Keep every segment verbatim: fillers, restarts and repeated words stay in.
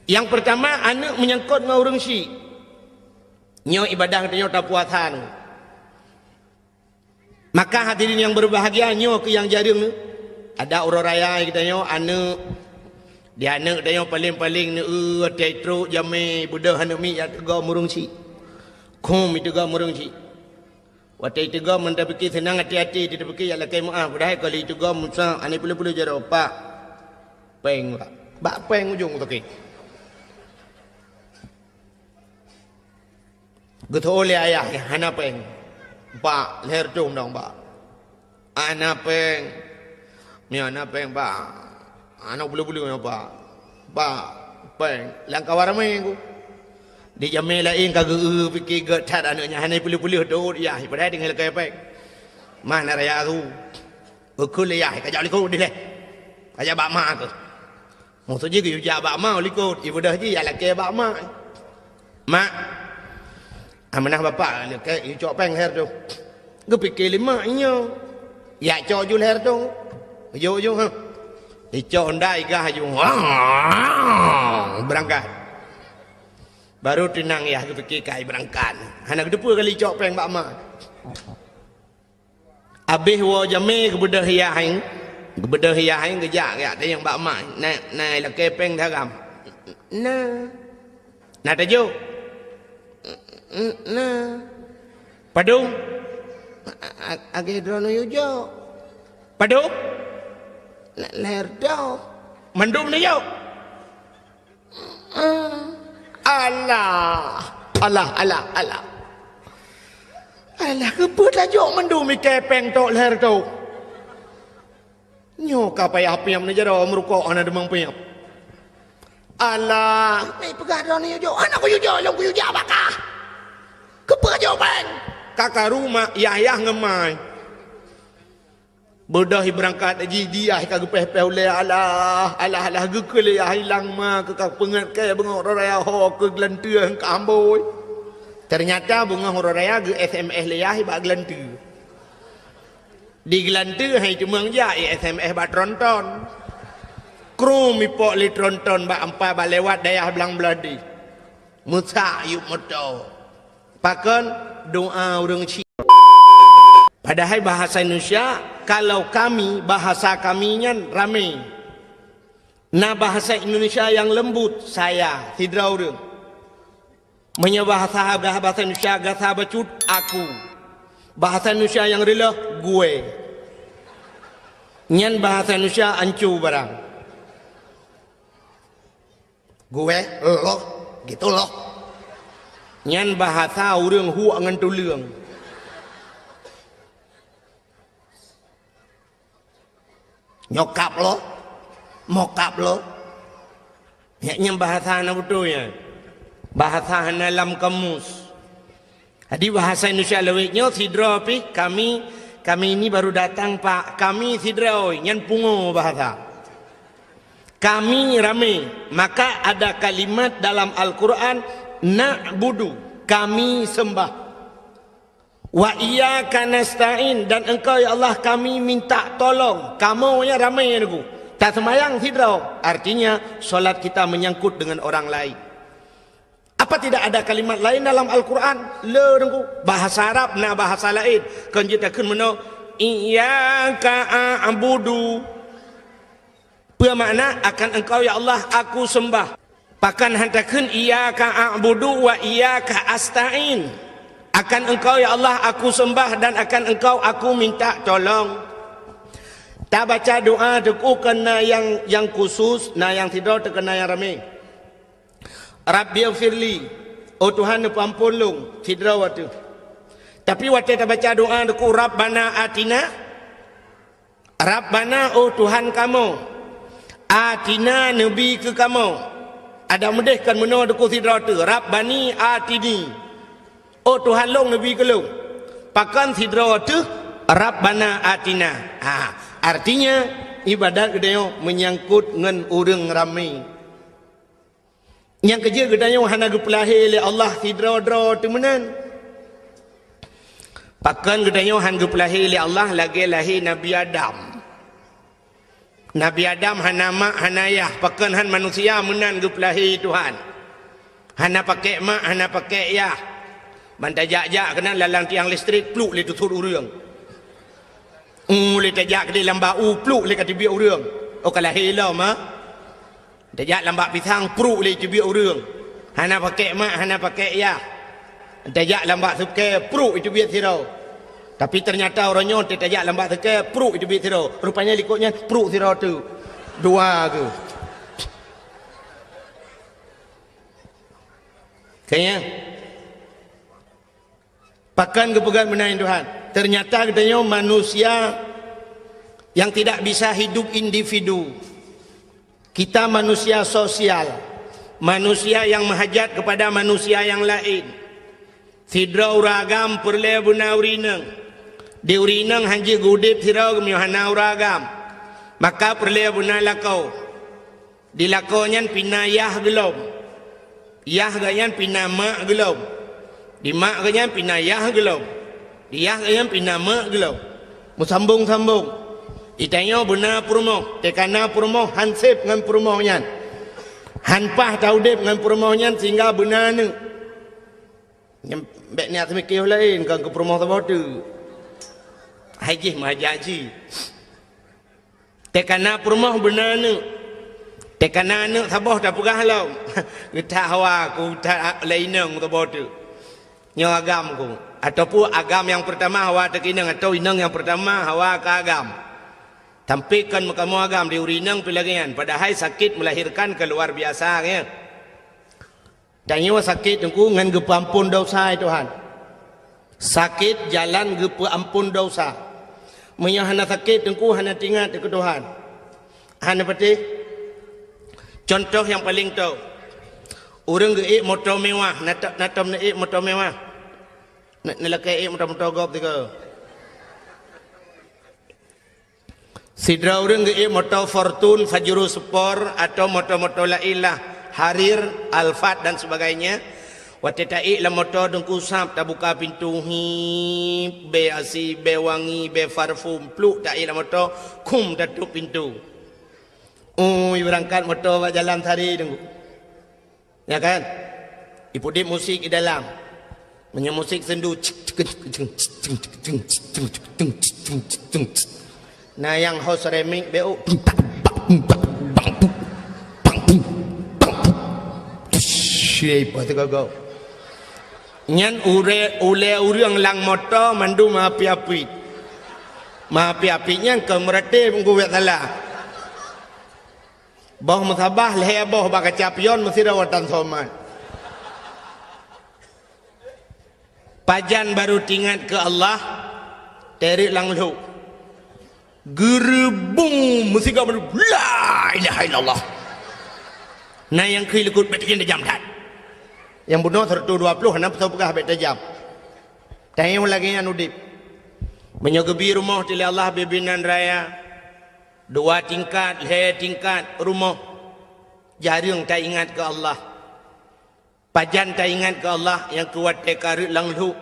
Nyang peurtama, aneuk meunyangkot ngon ureuëng syiek. Nyoe ibadah geutanyoe tapuasa nyoe. Maka hadirin nyang beubahgia, nyoe keuh nyang jareueng nyoe. Adak uroe raya geutanyoe aneuk, di aneuk geutanyoe paleng-paleng nyoe, eh, watée trok jamé beudôh aneuk miet jak teugom ureuëng syiek. Khum iteugom ureuëng syiek. Watée iteugom meunan tapike seunang até-até, tapike jak lakée meuáh, padahai ka lheueh iteugom Musa, aneuk peuleueh-peuleueh jaroe, "Pak, péng, Pak." Bak péng ujong sakét. Geuteu'oh lé ayah, "Hana péng, Pak, lhèe reutôh dong, Pak." "Hana péng." "Nyoe hana péng, Pak. Hana peuleueh-peuleueh nyoe, Pak. Pak, péng." Lam kawan ramé ku. Di jamé laén ka geu-eu pike gét that aneuk nyan, hana peuleueh-peuleueh teu'ot yah, padahai tinggai lakée péng. "Ma, na raya su." Geukheun lé yah, "Kajak likot dilèe. Kajak bak ma keuh." Maksud jih geuyue jak bak ma likot, ibadah jih jak lakée bak ma. "Mak, amanah bapak lakée, yue cok péng lhèe reutôh." Geupike lé mak nyoe, "Yak cok ju lhèe reutôh." Jok ju, ha. Icok honda igah ju. Beurangkat. Baru teunang yah geupike kai beurangkat. Hana geuteupeue kali icok péng bak ma. Abéh woe jamé geubeudôh yah, geubeudôh yah, geujak, geujak tanyong bak ma, "Na, na lakée péng daram?" "Na." "Na tajok?" "Na." "Padum?" "A-, a-, lagée droeneuh yue jok." "Padum?" "Na, lhèe reutôh." "Mandum neujok?" "Alah, alah, alah, alah. Alah, keupeue tajok mandum ikée péng tok lhèe reutôh? Nyoe ka payah piep neujaroe meurukok hana deungon piep. Alah, meupeugah droeneuh yue jok, hana kuyue jok, lôn kuyue jak bak kah. Keupeue jok péng?" Ka karu mak, yah-yah ngon ma. Beudôh ibeurangkat jih, di yah ka geupéh-péh ulée, alah, alah, alah, geukheun lé yah, ilang ma keuh ka peungeut kée beungoh uroe raya ho keuh geulanteue ka ambôi. Teunyata beungoh uroe raya geu-S M S lé yah bak geulanteue. Di geulanteue hai teumeung jak, i-S M S bak tronton. Krum ipok lé tronton bak ampa bak lewat dayah Blang Beuladi. Meusak yup moto. Pakon? Doa ureuëng syiek. Padahai bahasa Indonesia, kalau kami, bahasa kami nyan ramé. Na bahasa Indonesia nyang leumbut, saya, sidroe ureuëng. Meunyoe bahasa, bahasa Indonesia gasa bacut, aku. Bahasa Indonesia nyang reuloh, gue. Nyan bahasa Indonesia ancu barang. Gue, loh, gitu loh. Nyan bahasa ureuëng huek ngon tuleueng. Nyokap loh, mokap loh. Nyan, nyan bahasa hana beutôi nyan. Bahasa hana lam kamus. Jadi bahasa Indonesia lewat nyoe sidroe pih, kami, kami ini baru datang, Pak. Kami sidroe, nyan pungo bahasa. Kami ramé, maka ada kalimat dalam Al-Quran, "Na'budu", kami sembah. "Wa iyyaka nasta'in", dan Engkau, ya Allah, kami minta tolong. Kamoe nyan ramé, Teungku. Taseumayang sidroe, artinya solat kita menyangkut dengan orang lain. Apa tidak ada kalimat lain dalam Al-Quran? Le, Teungku. Bahasa Arab na bahasa laén. Kon jeuet takheun meunoe, "Iyyaka a'budu." Peue makna, "Akan Engkau, ya Allah, aku sembah"? Pakon han takheun, "Iyyaka a'budu wa iyyaka asta'in"? "Akan Engkau, ya Allah, aku sembah dan akan Engkau aku minta tolong." Tabaca doa, Teungku, kon na nyang, nyang khusus, na nyang sidroe, kon na nyang ramé. "Rabbighfirli", oh Tuhan, neupeuamphon lôn, sidroe ateueh. Tapi watée tabaca doa, Teungku, "Rabbana atina", Rabbana, oh Tuhan kamoe, "atina", neubi keu kamoe. Adak meudeh kon meunoe, Teungku, sidroe ateueh, "Rabbani atini", oh Tuhan lôn, neubi keu lôn. Pakon sidroe ateueh, "Rabbana atina"? Ha, artinya ibadat geutanyoe menyangkut ngon ureuëng ramé. Nyang keujeuet geutanyoe hana geupeulahé lé Allah sidroe-droe teumeunan. Pakon geutanyoe han geupeulahé lé Allah lagée lahé Nabi Adam? Nabi Adam hana mak, hana yah, pakon han manusia meunan geupeulahé Tuhan. Hana pakék mak, hana pakék yah. Ban tajak-jak keunan lalang tiang listrik, pluk lé teusut ureuëng. U lé tajak keudéh lam bak u, pluk lé ka teubiet ureuëng. Oh, ka lahé lom, ha? Tajak lam bak pisang, pruk lé teubiet ureuëng. Hana pakék mak, hana pakék yah. Tajak lam bak sukée, pruk teubiet sidroe. Tapi ternyata uroe nyoe tajak lam bak sukée, pruk teubiet sidroe. Rupanya likot nyan pruk sidroe tu. Dua ke. Kayaknya. Pakon geupeugah meunan Tuhan. Ternyata geutanyoe manusia yang tidak bisa hidup individu. Kita manusia sosial, manusia yang meuhajat kepada manusia yang laén. Sidroe ureuëng agam peureulée beuna ureuëng inong. Di ureuëng inong hanjeuet geuudeb sidroe geumeunyoe hana ureuëng agam. Maka peureulée beuna lakoe. Di lakoe nyan pih na yah geulom. Yah geuh nyan pih na mak geulom. Di mak geuh nyan pih na yah geulom. Di yah geuh nyan pih na mak geulom. Meusambong-sambong. Di tanyoe beuna peurumoh, teuka na peurumoh han seb ngon peurumoh nyan. Han paih taudeb ngon peurumoh nyan sehingga beuna aneuëk. Nyan bék niat seumiké laén, kon keu peurumoh saboh teuk. Hai jih meuhajat jih. Teuka na peurumoh beuna aneuëk. Teuka na aneuëk saboh tapeugah lom. Geutak hawa ku, geutak lé inong saboh teuk. Nyoe agam ku. Ataupun agam nyang peurtama hawa teuka inong, atau inong nyang peurtama hawa keu agam. Tapi kon meukamoe agam di ureuëng inong pih lagée nyan. Padahai sakét melahirkan ka luar biasa, ya. Tanyoe sakét Teungku ngon geupeuamphon desya, ya Tuhan. Sakét jalan geupeuamphon desya. Meunyoe hana sakét Teungku hana teuingat keu Tuhan. Hana patéh. Contoh nyang paleng toh. Ureuëng geuék moto mewah, na to-, na tom neuék moto mewah. Na, neulakée ék moto-moto gob tiga. Sidroe ureuëng geuék moto Fortuner, Pajero Sport, atau moto-moto laén lah, Harrier, Alphard dan sebagainya. Watée taék lam moto Teungku sab tabuka pintoe, hip, bée asi, bée wangi, bée parfum, pluk taék lam moto, khum tatôp pintoe. Ui, beurangkat moto bak jalan sari Teungku. Ya kan? Ipeuudeb musik di dalam. Meunyoe musik sendu, cek, cek, cek, cek, cek, cek, cek, cek, cek, cek, cek, cek, cek, cek. Na nyang host remix B O. Siapa tu kau? Nyan ure-, ulée ureuëng lam moto mandum api-api. Api-api nyan keu meuratéb geuwet salah. Boh meusabah lhée boh bak kaca pion meusidroe tan somat. Pajan barô teuingat keu Allah, teuret lam lhok. Geureubung meusigoe barô, "La ilaha illallah." Na nyang keu likot bék tajam-tajam that. Nyang bunoe seratus dua puluh hana peugah bék tajam. Tanyoe lagée nyan udeb. Meunyoe geubi rumoh teuh lé Allah bibinan raya, dua tingkat, lhée tingkat rumoh, jareueng taingat keu Allah. Pajan taingat keu Allah nyang keu watée ka rhot lam lhok,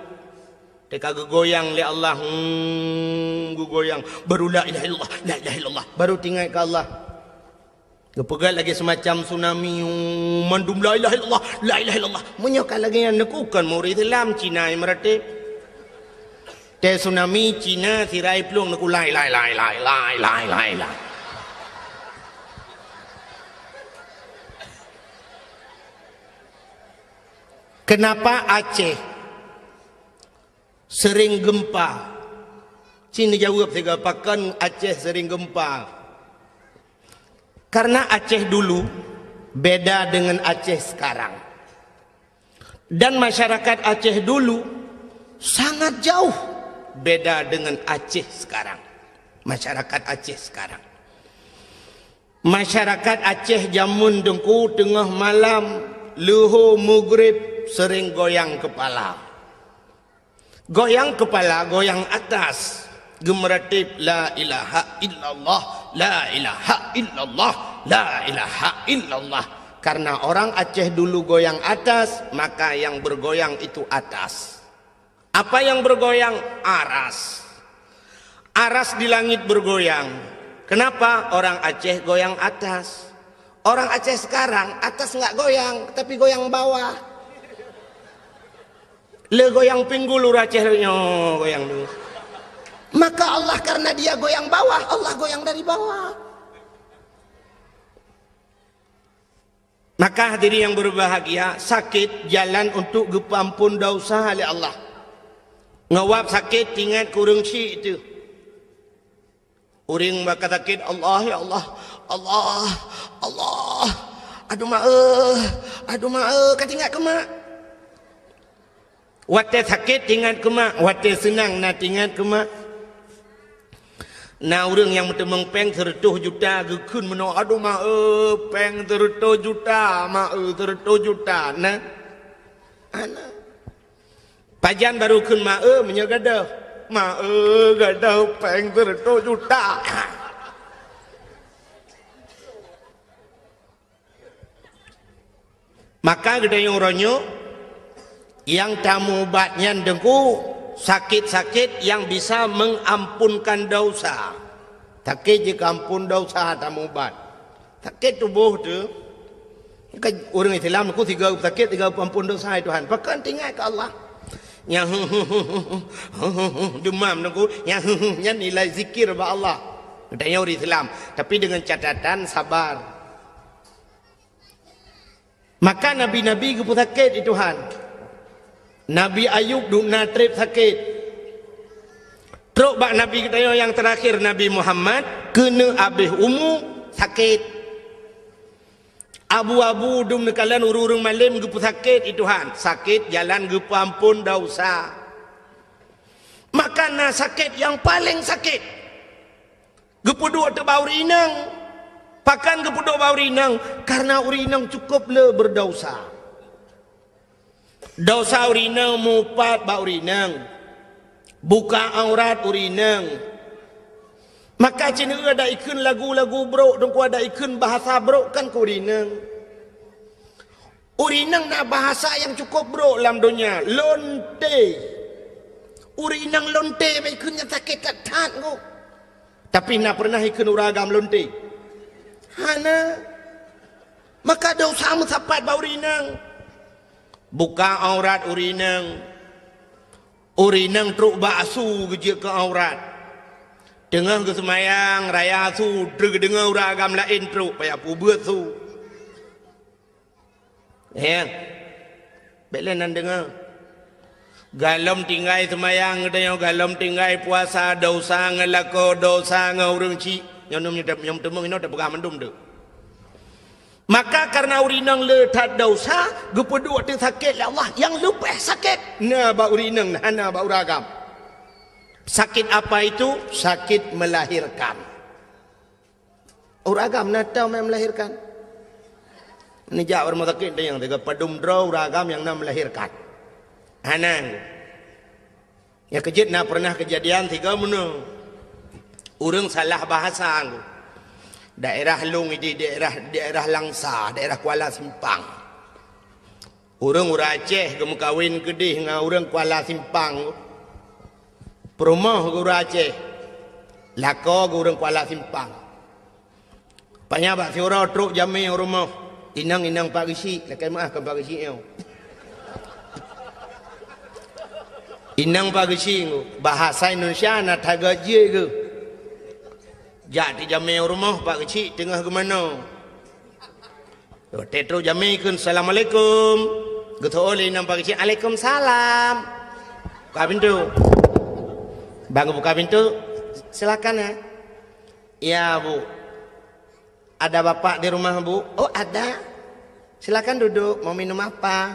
teuka geugoyang lé Allah, hmm, geugoyang, baru la ilaha illallah, la ilaha illallah, baru teuingat keu Allah. Geupeugah lagée semacam tsunami, hmm, mandum la ilaha illallah, la ilaha illallah. Meunyoe ka lagée nyan neukukon murit Islam Cina nyang meuratéb. Teuh tsunami Cina sirai plueng neukula la ilaha illallah. Kenapa Aceh sering gempa? Cit neujaweueb sigoe, pakon Aceh sering gempa? Karena Aceh dulu beda dengan Aceh sekarang. Dan masyarakat Aceh dulu sangat jauh beda dengan Aceh sekarang. Masyarakat Aceh sekarang. Masyarakat Aceh jameun Teungku teungoh malam, leuhô mugrib sering goyang kepala. Goyang kepala, goyang atas. Geumeuratib, "La ilaha illallah, la ilaha illallah, la ilaha illallah." Karena orang Aceh dulu goyang atas, maka yang bergoyang itu atas. Apa yang bergoyang? Aras. Aras di langit bergoyang. Kenapa orang Aceh goyang atas? Orang Aceh sekarang atas nggak goyang, tapi goyang bawah. Le goyang pinggul ureueng Aceh, nyoe goyang dulu. Maka Allah, karena dia goyang bawah, Allah goyang dari bawah. Maka hadirin yang berbahagia, sakét jalan untuk geupeuampon dosa lé Allah. Ngon wab sakét, ingat keu ureueng syik teuh. Ureueng bak ka sakét, "Allah, ya Allah, Allah, Allah, aduh mak eh, aduh mak eh," ka teuingat keu mak. Watée sakét teuingat keu mak, watée seunang na teuingat keu mak. Na ureueng nyang meuteumong péng seureutôh juta geukheun meunoe, "Aduh mak eh, péng seureutôh juta, mak eh, seureutôh juta." Na? Hana. Pajan barô kheun mak eh meunyoe gadôh. "Mak eh, gadôh péng seureutôh juta." Maka geutanyoe uroe nyoe nyang tamubat nyan deungon sakét-sakét nyang bisa mengampunkan dosa. Sakét jikeuampon dosa tamubat. Sakét tuboh teuh, kan ureueng Islam nyoe sigoe sakét, sigoe ampon dosa, "Hai Tuhan." Pakon teuingat keu Allah. Nyang demam nyoe, nyang nilai zikir bak Allah. Geutanyoe ureueng Islam, tapi dengan catatan sabar. Maka nabi-nabi geupeusakét lé Tuhan. Nabi Ayub dum na trép sakét. Trok bak nabi geutanyoe nyang teurakhir, Nabi Muhammad, keuneuk abéh umu, sakét. Abu-abu dum neukalon ureueng-ureueng malém geupeusakét lé Tuhan. Sakét jalan geupeuampon dosa. Maka na sakét nyang paleng sakét. Geupeuduek teuh bak ureueng inong. Pakon geupeuduek bak ureueng inong? Karena ureueng inong cukôp le berdosa. Dosa ureueng inong mupat bak ureueng inong. Buka aurat ureueng inong. Maka ceuneuk ada ikheun lagu-lagu brok, teungku ada ikheun bahasa brok kan keu ureueng inong. Ureueng inong na bahasa nyang cukôp brok lam donya, lonte. Ureueng inong lonte bak ikheun nyang sakét that-that nyoe. Tapi na pernah ikheun ureueng agam lonte? Hana. Maka dosa meusapat bak ureueng inong. Buka aurat ureueng inong. Ureueng inong trok bak asu geujeuet keu aurat. Teungoh geuseumayang raya asu, trok geudeungoe ureueng agam laén trok, payah peubeuet su. Ya. Bék lé nan deungoe. Galom tinggai seumayang geutanyoe, galom tinggai puasa, dosa ngon lakoe, dosa ngon ureueng chik. Nyoe nyoe nyoe teumeung inoe teupeugah mandum tu. Maka karena ureueng inong le that dosa, geupeuduek teuh sakét lé Allah, nyang leubeh sakét na bak ureueng inong, hana bak ureueng agam. Sakit apa itu? Sakit melahirkan. Ureueng agam na teuh melahirkan. Neujak rumah sakit teuh nyang teuga padum droe ureueng agam nyang na melahirkan. Hana. Nyang keujeuet na pernah kejadian tiga meunoe. Ureueng salah bahasa. Daerah lôn ideh daerah, daerah Langsa, daerah Kuala Simpang. Ureueng, ureueng Aceh geumeukawen keudeh ngon ureueng Kuala Simpang. Peurumoh geu ureueng Aceh, lakoe geu ureueng Kuala Simpang. Panya bak siuroe trok jamé u rumoh. Inong, inong Pak Geuchik, lakèe meu'ah kon Pak Geuchik nyoe. Inong Pak Geuchik, bahasa Indonesia na that gét jih geuh. Jak tijamé u rumoh Pak Geuchik teungoh geumanoe. Watèe trok jamé kheun, "Assalamualaikum." Geuteu'oh lé inong Pak Geuchik, "Alaikumsalam." Buka pintu. Bang buka pintu, "Silakan ya." "Iya, Bu." "Ada Bapak di rumah, Bu?" "Oh, ada." "Silakan duduk, mau minum apa?"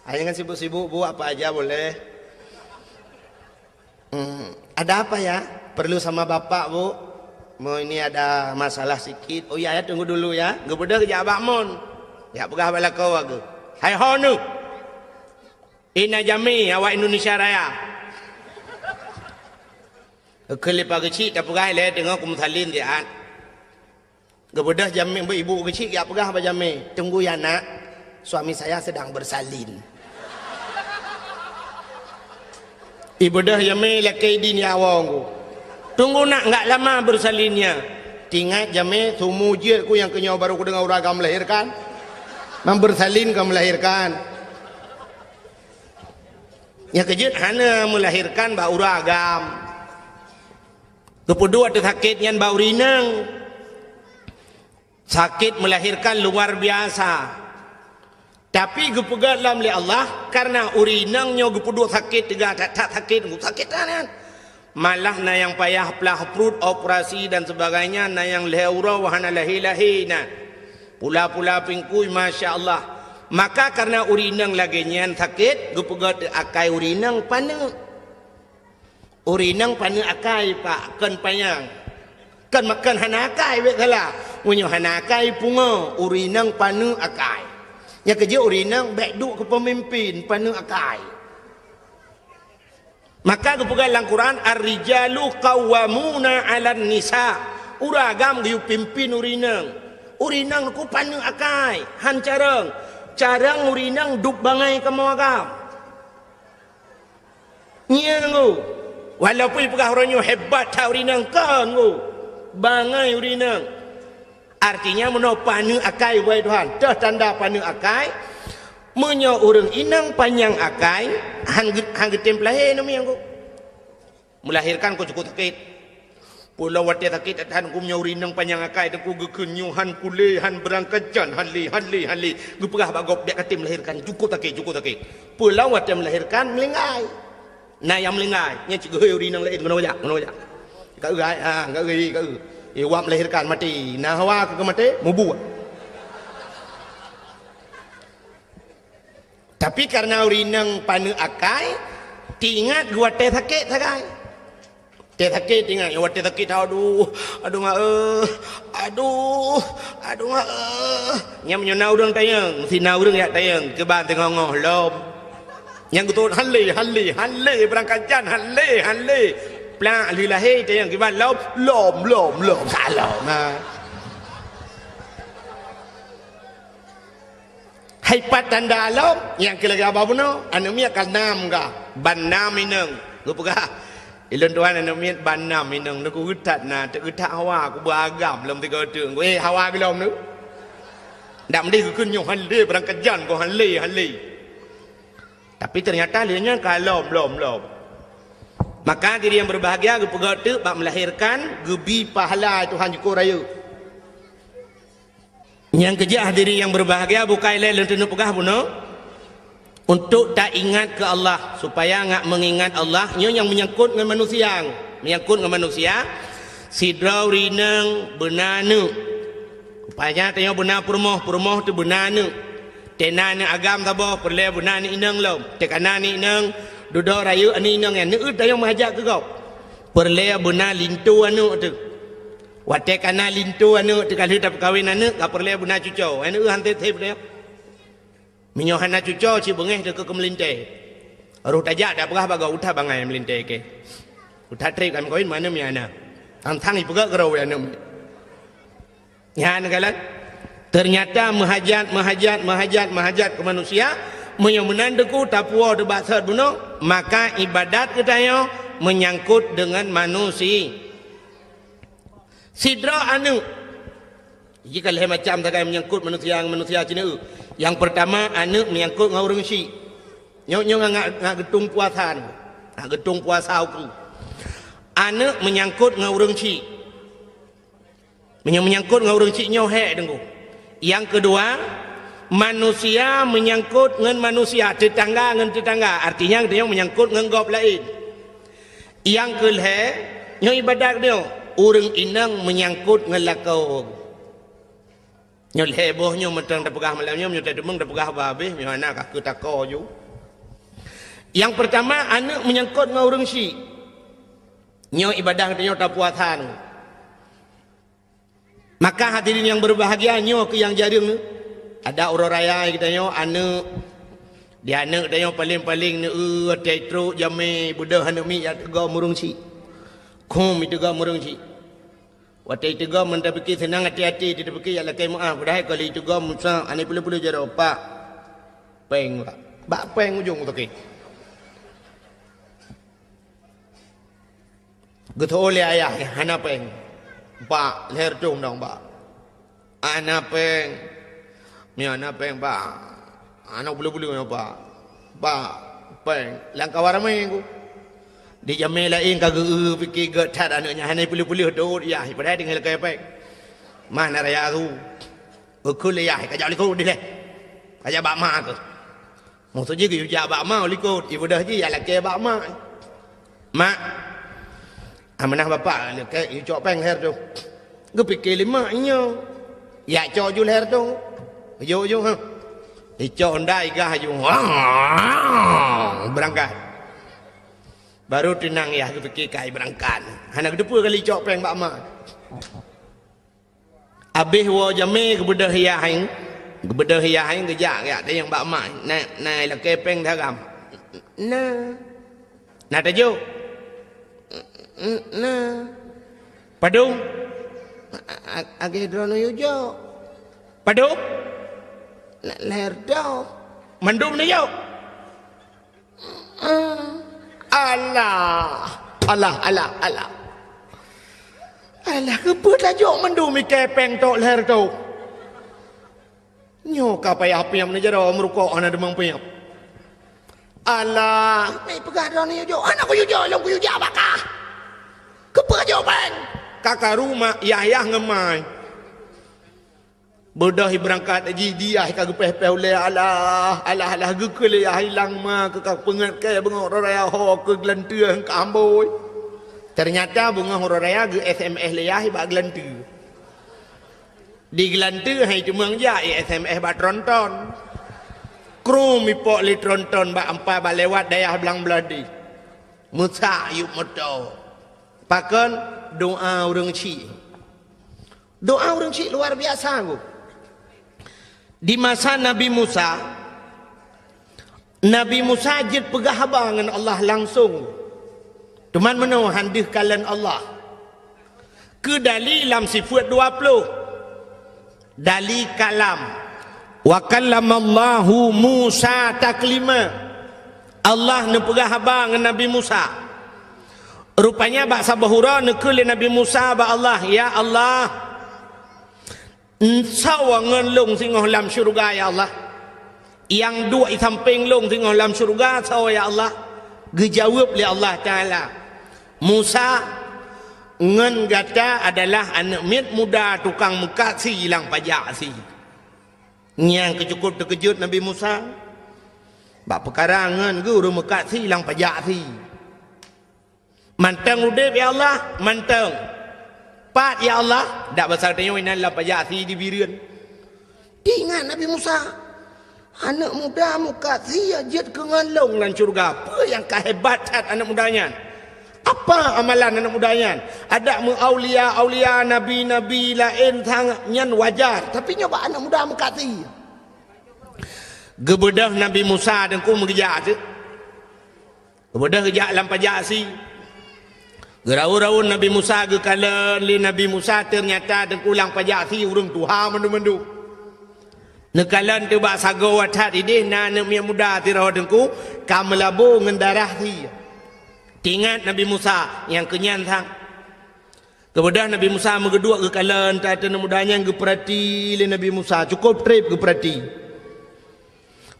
"Ah, jangan sibuk-sibuk, Bu, apa aja boleh." "Hmm, ada apa ya?" "Perlu sama Bapak, Bu. Mau ini ada masalah sikit." "Oh iya ya, tunggu dulu ya." Geubeudôh jak bak mon. Jak peugah bak lakoe geuh. "Hai ho neuh. Ina jamé awak Indonesia Raya." Geukheun lé Pak Geuchik, tapeugah ilèe teungoh kumeusalin siat. Geubeudôh jamé, ibu Geuchik jak peugah bak jamé, "Tunggu ya, Nak. Suami saya sedang bersalin." Ibeudôh jamé lakèe idin ya awong. "Tunggu, Nak, enggak lama bersalinnya." Ingat jamé, sumu jeuet ku nyang keunyoe barô kudeungoe ureueng agam melahirkan. Memang bersalin ka melahirkan. Nyang keujeuet hana melahirkan bak ureueng agam. Geupeuduek teusakét nyan bak ureueng inong. Sakét melahirkan luar biasa. Tapi geupeugah lom lé Allah, karena ureueng inong nyoe geupeuduek sakét teuga that-that sakét, sakét that nyan. Malah na nyang payah plah pruet, operasi dan sebagainya, na nyang lhèe uroe hana lahé-lahé na. Pula-pula pingkui, masya Allah. Maka karena ureueng inong lagèe nyan sakét, geupeugah teuh akai ureueng inong paneuk. Ureueng inong paneuk akai, Pak, kon panyang. Kon, kon hana akai, bèk salah. Meunyoe hana akai, pungo, ureueng inong paneuk akai. Nyang keujeuet ureueng inong bèk duek keu peumimpin, paneuk akai. Maka geupeugah lam Quran, "Ar-rijalu qawwamuna 'alan nisa." Ureueng agam geuyue pimpin ureueng inong. Ureueng inong ku paneuk akai, han carông. Carông ureueng inong duek bangai kamoe agam. Nyan ngu. Walaupun peugah uroe nyoe hebat that ureueng inong, kon ngu. Bangai ureueng inong. Artinya meunoe paneuk akai, wahai Tuhan. Teuh tanda paneuk akai. Meunyoe ureueng inong panyang akai, han ge-, han geutem peulahé namiet ngu. Melahirkan ku cukup sakét. Peue lom watèe sakét that-that ku, meunyoe ureueng inong panyang akai, teungku geukheun nyoe han kulé, han beurangkat jan, han lé, han lé, han lé. Geupeugah bak gob, bèk katem melahirkan, cukup sakét, cukup sakét. Peue lom watèe melahirkan, meulinggai. Na nyang meulinggai, nyan cit geuhôi ureueng inong laén, "Keunoe jak, keunoe jak." Ka eu, ha, ka eu, ka eu. Eh, wak melahirkan, maté. Na hawa keu maté, mubuet. Tapi karena ureueng inong paneuk akai, teuingat geuwatèe sakét sagai. Watèe sakét teuingat, watèe sakét, "Aduh, aduh mak eh, aduh, aduh mak eh." Nyan meunyoe na ureueng tanyong, meusti na ureueng jak tanyong, kiban teungoh-ngoh lom. Nyang geutot, "Han lé, han lé, han lé, beurangkat jan, han lé, han lé." Plak, lheuh lahé tanyong, "Kiban lom?" "Lom, lom, lom, ka lom." Ha. Hai pat tanda lom, nyang keu lagèe haba bunoe, aneuk miet ka nam ka, ban nam inong. Geupeugah, "Ulôn tuan aneuk miet ban nam inong, neugeuh that na, teugeuh that hawa, kuba agam lom tiga teuk." Eh, hawa geulom tu. Ndak meudeh geukheun nyoe han lé, beurangkat jan ko han lé, han lé. Tapi ternyata lé nyan ka lom, lom, lom. Maka diri nyang berbahagia geupeugah teuk bak melahirkan, geubi pahala Tuhan jukuk rayeuk. Nyang keujeuet hadirin nyang berbahagia, bukai lé lôn teuneuk peugah bunoe, untuk taingat keu Allah, supaya ngat meungingat Allah, nyoe nyang meunyangkot ngon manusia, meunyangkot ngon manusia, sidroe ureueng inong beuna aneuk. Rupanya tanyoe beuna peurumoh, peurumoh teuh beuna aneuk. Teuh na aneuk agam saboh, peureulèe beuna aneuk inong lom. Teuh ka na aneuk inong, dudoe rayeuk aneuk inong nyan, neueu tanyoe meuhajat keu gob. Peureulèe beuna linto aneuk teuh. Watèe ka na linto aneuk teuh, ka lheueh tapeukawen aneuk, ka peureulèe beuna cuco. Hai neueu han sép-sép teuh. Meunyoe hana cuco, cit beungéh teuh keu meulintèe. Roh tajak tapeugah bak gob, "Uta bangai meulintèe kèe. Uta trép ka meukawen, mana mi hana." Tang-tang ipeugah keudroe aneuk. Nyan kalon. Ternyata meuhajat, meuhajat, meuhajat, meuhajat keu manusia, meunyoe meunan teuku tapuwoe teuh bak sot bunoe, maka ibadat geutanyoe meunyangkot deungon manusia. Sidroe aneuk. Jih ka lhèe macam sagai meunyangkot manusia ngon manusia cit neueu. Nyang peurtama, aneuk meunyangkot ngon ureueng syik. Nyoe, nyoe ngat, ngat geutung puasa nyoe. Ngat geutung puasa ukeue. Aneuk meunyangkot ngon ureueng syik. Meunyoe meunyangkot ngon ureueng syik nyoe hék teungku. Nyang keudua, manusia meunyangkot ngon manusia, teutangga ngon teutangga. Artinya geutanyoe meunyangkot ngon gob laén. Nyang keulhèe, nyoe ibadat nyoe, ureueng inong meunyangkot ngon lakoe. Nyoe lhèe boh nyoe mantong tapeugah malam nyoe, meunyoe tateumeung tapeugah bah habéh, meunyoe hana ka keu tako ju. Nyang peurtama, aneuk meunyangkot ngon ureueng syik. Nyoe ibadat geutanyoe tapuasa nyoe. Maka hadirin nyang berbahagia, nyoe keuh nyang jareueng. Ada uroe raya geutanyoe aneuk, di aneuk geutanyoe paleng-paleng neueu watèe trok jamé beudôh aneuk miet jak teugom ureueng syik. Khum iteugom ureueng syik. Watèe iteugom mantong pike seunang até-até, tapike jak lakèe meu'ah, padahai ka lheueh iteugom musa aneuk peuleueh-peuleueh jaroe, "Pak, péng, Pak." Bak péng ujong sakét. Geutho lé ayah, "Hana péng." Pak, lhèe reutôh dong, Pak. Hana pèng. Meunyo hana pèng, Pak. Hana peuleueh-peuleueh nyoe, Pak. Pak, pèng. Lam kawan ramè ku. Di jamèe laén ka geu-eu pike gèt that aneuk nyan hana peuleueh-peuleueh dot yah, padahai tinggai lakèe pèng. Mana raya tu? Eukheun lé yah, ka jak likot dilèe. Ka jak bak ma keuh. Maksud jih geuyue jak bak ma likot, ibadah jih jak lakèe bak ma. Mak, amanah bapak lakèe yue cok pèng lhèe reutôh. Geupike lé mak nyoe. Jak cok ju lhèe reutôh. Jok ju, ha. Icok honda igah ju. Beurangkat. Baru teunang yah geupike kai beurangkat. Hana geuteupeue kali cok pèng bak ma. Abéh woe jamèe geubeudôh yah, geubeudôh yah geujak, jak tanyong bak ma, "Na, na lakèe pèng daram?" "Na." "Na tajok?" "Na." "Padum?" "A-, a-, lagèe droeneuh yue jok." "Padum?" "Lhèe reutôh." "Mandum neujok?" Alah, alah, alah, alah. Alah, keupeue tajok mandum i kepeng tok lhèe reutôh? Nyoe ka payah piep neujaroe meurukok hana deungon piep. Alah, meupeugah droeneuh jok, hana kuyue jok, lôn kuyue jak baka. Keupeue jok pèng? Ka karu mak yah-yah ngon ma. Beudôh ibeurangkat jih, di yah ka geupéh-péh ulèe, alah, alah, alah, geukheun lé yah ilang ma keu ka peungeut kèe beungoh uroe raya ho keu geulanteue ka ambôi. Teunyata beungoh uroe raya geu-S M S lé yah bak geulanteue. Di geulanteue hai teumeung jak i-S M S bak tronton. Krum ipok lé tronton bak ampai bak lewat dayah Blang Beuladi. Meusak yup moto. Pakon? Doa ureueng chik. Doa ureueng chik luar biasa, Bu. Di masa Nabi Musa, Nabi Musa jeuet peugah haba ngon Allah langsong. Teuma meunoe han deuh kalon Allah. Keu dali lam sifeuet dua ploh. Dali kalam. "Wa kallamallahu Musa taklima." Allah neupeugah haba ngon Nabi Musa. Rupanya bak saboh uroe neukheun lé Nabi Musa bak Allah, "Ya Allah, soe ngon lôn singoh lam syeuruga, ya Allah? Nyang duek i sampéng lôn singoh lam syeuruga soe, ya Allah?" Geujaweueb lé Allah Taala, "Musa, ngon gata adalah aneuk miet muda tukang meukat sie lam pajak sie." Nyan keuh cukôp teukeujot Nabi Musa bak peukara ngon geuh ureueng meukat sie lam pajak sie. "Mantong udeb, ya Allah?" "Mantong." "Pat, ya Allah?" "Dak basa tanyoe inan lam pajak sie di Bireuen." Teuingat Nabi Musa, "Aneuk muda meukat sie jeuet keu ngon lôn lam syeuruga. Peue nyang ka hebat that aneuk muda nyan? Apa amalan aneuk muda nyan? Adak meu aulia-aulia, nabi-nabi laén sangat nyan wajar, tapi nyoe bak aneuk muda meukat sie." Geubeudôh Nabi Musa teungku meugeujak teuk. Geubeudôh geujak lam pajak sie. Geuraun-raun Nabi Musa, geukalon lé Nabi Musa, teunyata teungku lam pajak sie ureueng tuha mandum-mandum. Neukalon teuk bak sagoe that ideh na aneuk miet muda sidroe teungku ka meulabô ngon darah sie. Teuingat Nabi Musa nyang keu nyan sang. Geubeudôh Nabi Musa meugeuduek geukalon that aneuk muda nyan, geupeurati lé Nabi Musa, cukôp trép geupeurati.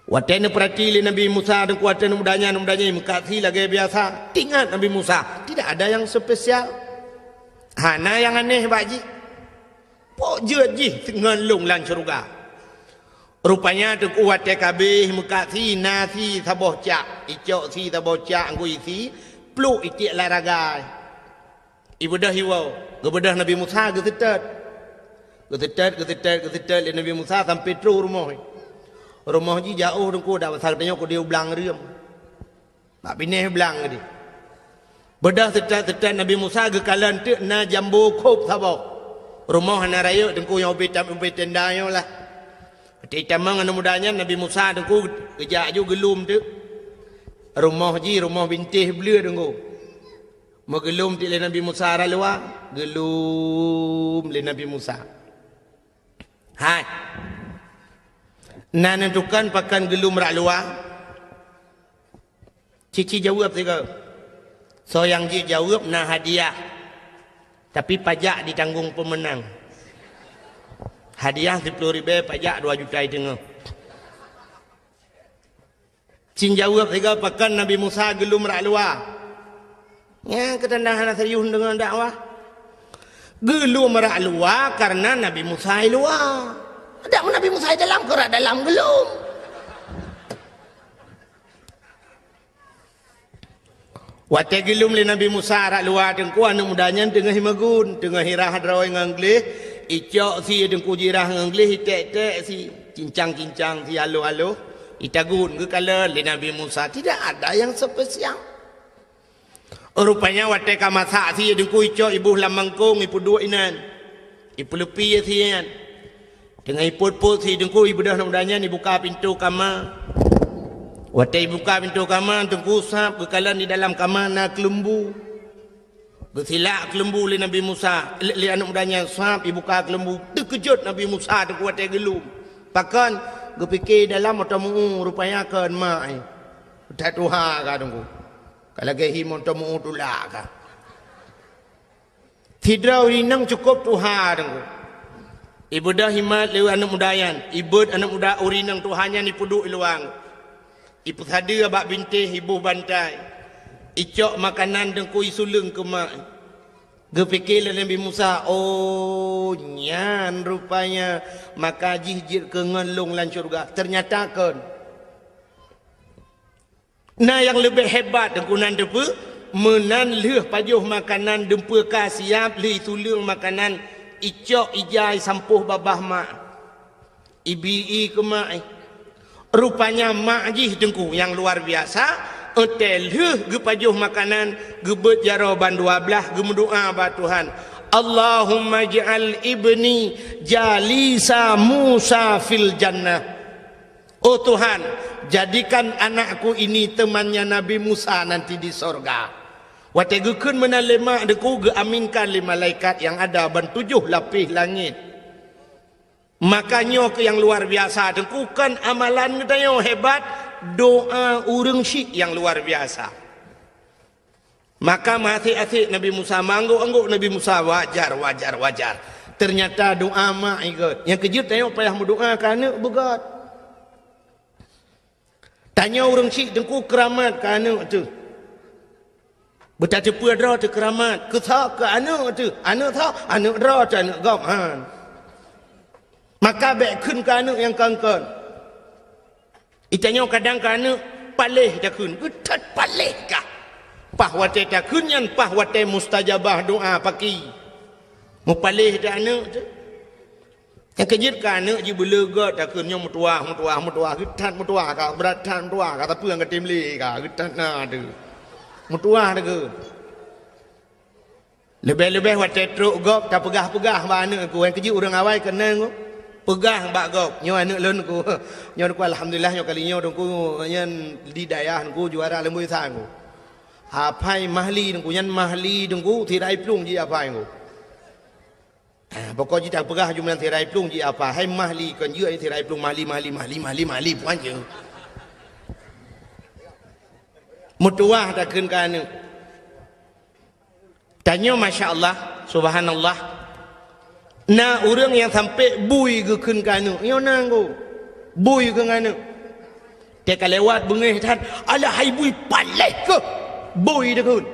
Watèe neupeurati lé Nabi Musa teungku aneuk muda nyan, aneuk muda nyan meukat sie lagèe biasa. Teuingat Nabi Musa, tidak ada yang spesial. Hana nyang aneh bak jih. Pok jeuet jih ngon lôn lam syeuruga. Rupanya teungku watèe ka abéh meukat sie, na sie saboh cak, icok sie saboh cak ngon isi, pluek itiek lam ragai. Ibeudôh iwoe, geubeudôh Nabi Musa geuseutôt. Geuseutôt, geuseutôt, geuseutôt lé Nabi Musa sampoe troh rumoh. Rumoh jih jiôh teungku, dak basa tanyoe keudéh u blang reuem. Bak binéh blang keudéh. Beudôh seutôt-seutôt Nabi Musa geukalon teuk na jambo khôb saboh. Rumoh hana rayeuk teungku nyang ubé tam-, ubé tenda nyoe lah. Watèe jitamong aneuk muda nyan Nabi Musa teungku geujak ju geulom teuk. Rumoh jih rumoh bintéh bleue teungku. Meugeulom teuk lé Nabi Musa rot luwa, geulom lé Nabi Musa. Hai. Na neutukon pakon geulom rot luwa? Ci-ci jaweueb sigoe. Soe nyang jijaweueb na hadiah. Tapi pajak ditanggong peumeunang. Hadiah siploh ribée, pajak dua juta teungoh. Cit jaweueb sigoe, pakon Nabi Musa geulom rot luwa. Nyan keuh tanda hana serius deungon dakwah. Geulom rot luwa kareuna Nabi Musa i luwa. Dak Nabi Musa i dalam, keu rot dalam geulom. Watée geulom lé Nabi Musa rot luwa, Teungku, aneuk muda nyan teungoh imeuguen, teungoh irah droe ngon gleh, icok sie, Teungku, jirah ngon gleh, iték-ték sie, cincang-cincang sie, aloh-aloh, itagun, geukalon lé Nabi Musa. Tidak ada yang spesial. Rupanya watée ka masak sie, Teungku, icok iboh lam mangkong, ipeuduek inan. Ipeuleupi sie nyan. Teungoh ipot-pot sie, Teungku, ibeudôh aneuk muda nyan, ibuka pintoe kama. Watée ibuka pintoe kama, Teungku, sab geukalon di dalam kama na keuleumbu. Geusilak keuleumbu lé Nabi Musa, lé, lé aneuk muda nyan, sab ibuka keuleumbu. Teukeujot Nabi Musa, Teungku, watée geulom. Pakon? Geupike dalam mantong meu-ueh, rupanya kon mak, eh. That tuha ka, Teungku. Ka lagée hi mantong meu-ueh tulak ka. Sidroe ureueng inong cukôp tuha, Teungku. Ibeudôh imat lé aneuk muda nyan, ibeuet aneuk muda ureueng inong tuha nyan ipeuduek i luwa. Ipeusadeue bak bintéh, iboh bantai. Icok makanan, Teungku, isuleueng keu mak. Geupike lé Nabi Musa, "Oh, nyan rupanya maka jih jeuet keu ngon lôn lam syeuruga." Teunyata kon. Na nyang leubeh hebat, Teungku, nan teupeue, meunan lheueh pajoh makanan, deumpeuka siab, lheueh isuleueng makanan, icok ija isampôh babah mak. Ibi-i keu mak, eh. Rupanya mak jih, Teungku, nyang luar biasa, watée lheueh geupajoh makanan, geubeuet jaroe ban dua blaih, geumeudoá bak Tuhan, "Allahumma ij'al ibni jalisa Musa fil jannah." Oh Tuhan, jadikan anakku ini temannya Nabi Musa nanti di sorga. Watée geukheun meunan lé mak, Teungku, geuaminkan lé malaikat nyang ada ban tujoh lapéh langét. Maka nyoe keuh nyang luar biasa, Teungku, kon amalan geutanyoe hebat, doa ureueng syik nyang luar biasa. Maka meuasék-asék Nabi Musa, meuanggôk-anggôk Nabi Musa, wajar, wajar, wajar. Teunyata doa mak i gét. Nyang keujeuet tanyoe payah meudoa keu aneuk beugét. Tanyoe ureueng syik, Teungku, keuramat keu aneuk teuh. Beutateupeue droe teuh keuramat. Keu soe? Keu aneuk teuh. Aneuk soe? Aneuk droe teuh, aneuk gob, han. Maka bék kheun keu aneuk nyang kon-kon. Itanyoe kadang keu aneuk paléh takheun, geutat paléh kah. Paih watée takheun nyan, paih watée mustajabah doa paki. Meupaléh that aneuk teuh. Nyang keujeuet keu aneuk jih beuleugot takheun nyoe meutuwah, meutuwah, meutuwah, geutat meutuwah kah, brat that meutuwah kah, tapi nyang ka tem lé kah, geutat na teuh. Meutuwah takheun. Leubeh-leubeh watée trok gob tapeugah-peugah bak aneuk ku, nyang keujeuet ureueng awai keunong ku. Peugah bak gob, nyoe aneuk lôn ku. Nyoe ku alhamdulillah nyoe kali nyoe Teungku nyan di dayah ku juara leumboi sa ku. Hafai Mahli Teungku, nyan Mahli Teungku, sira i plueng jih hafai ku. Ah, pokok jih tapeugah jumlah sira i plueng jih hafai, hai Mahli kon jeuet sira i plueng Mahli, Mahli, Mahli, Mahli, Mahli puan jeuet. Meutuwah takheun keu aneuk. Tanyoe, masya Allah, subhanallah. Na ureueng nyang sampai bui geukheun keu aneuk, nyoe na nggo. Bui keu aneuk. Teuka lewat beungéh that, "Alah hai bui paléh keuh." Bui takheun.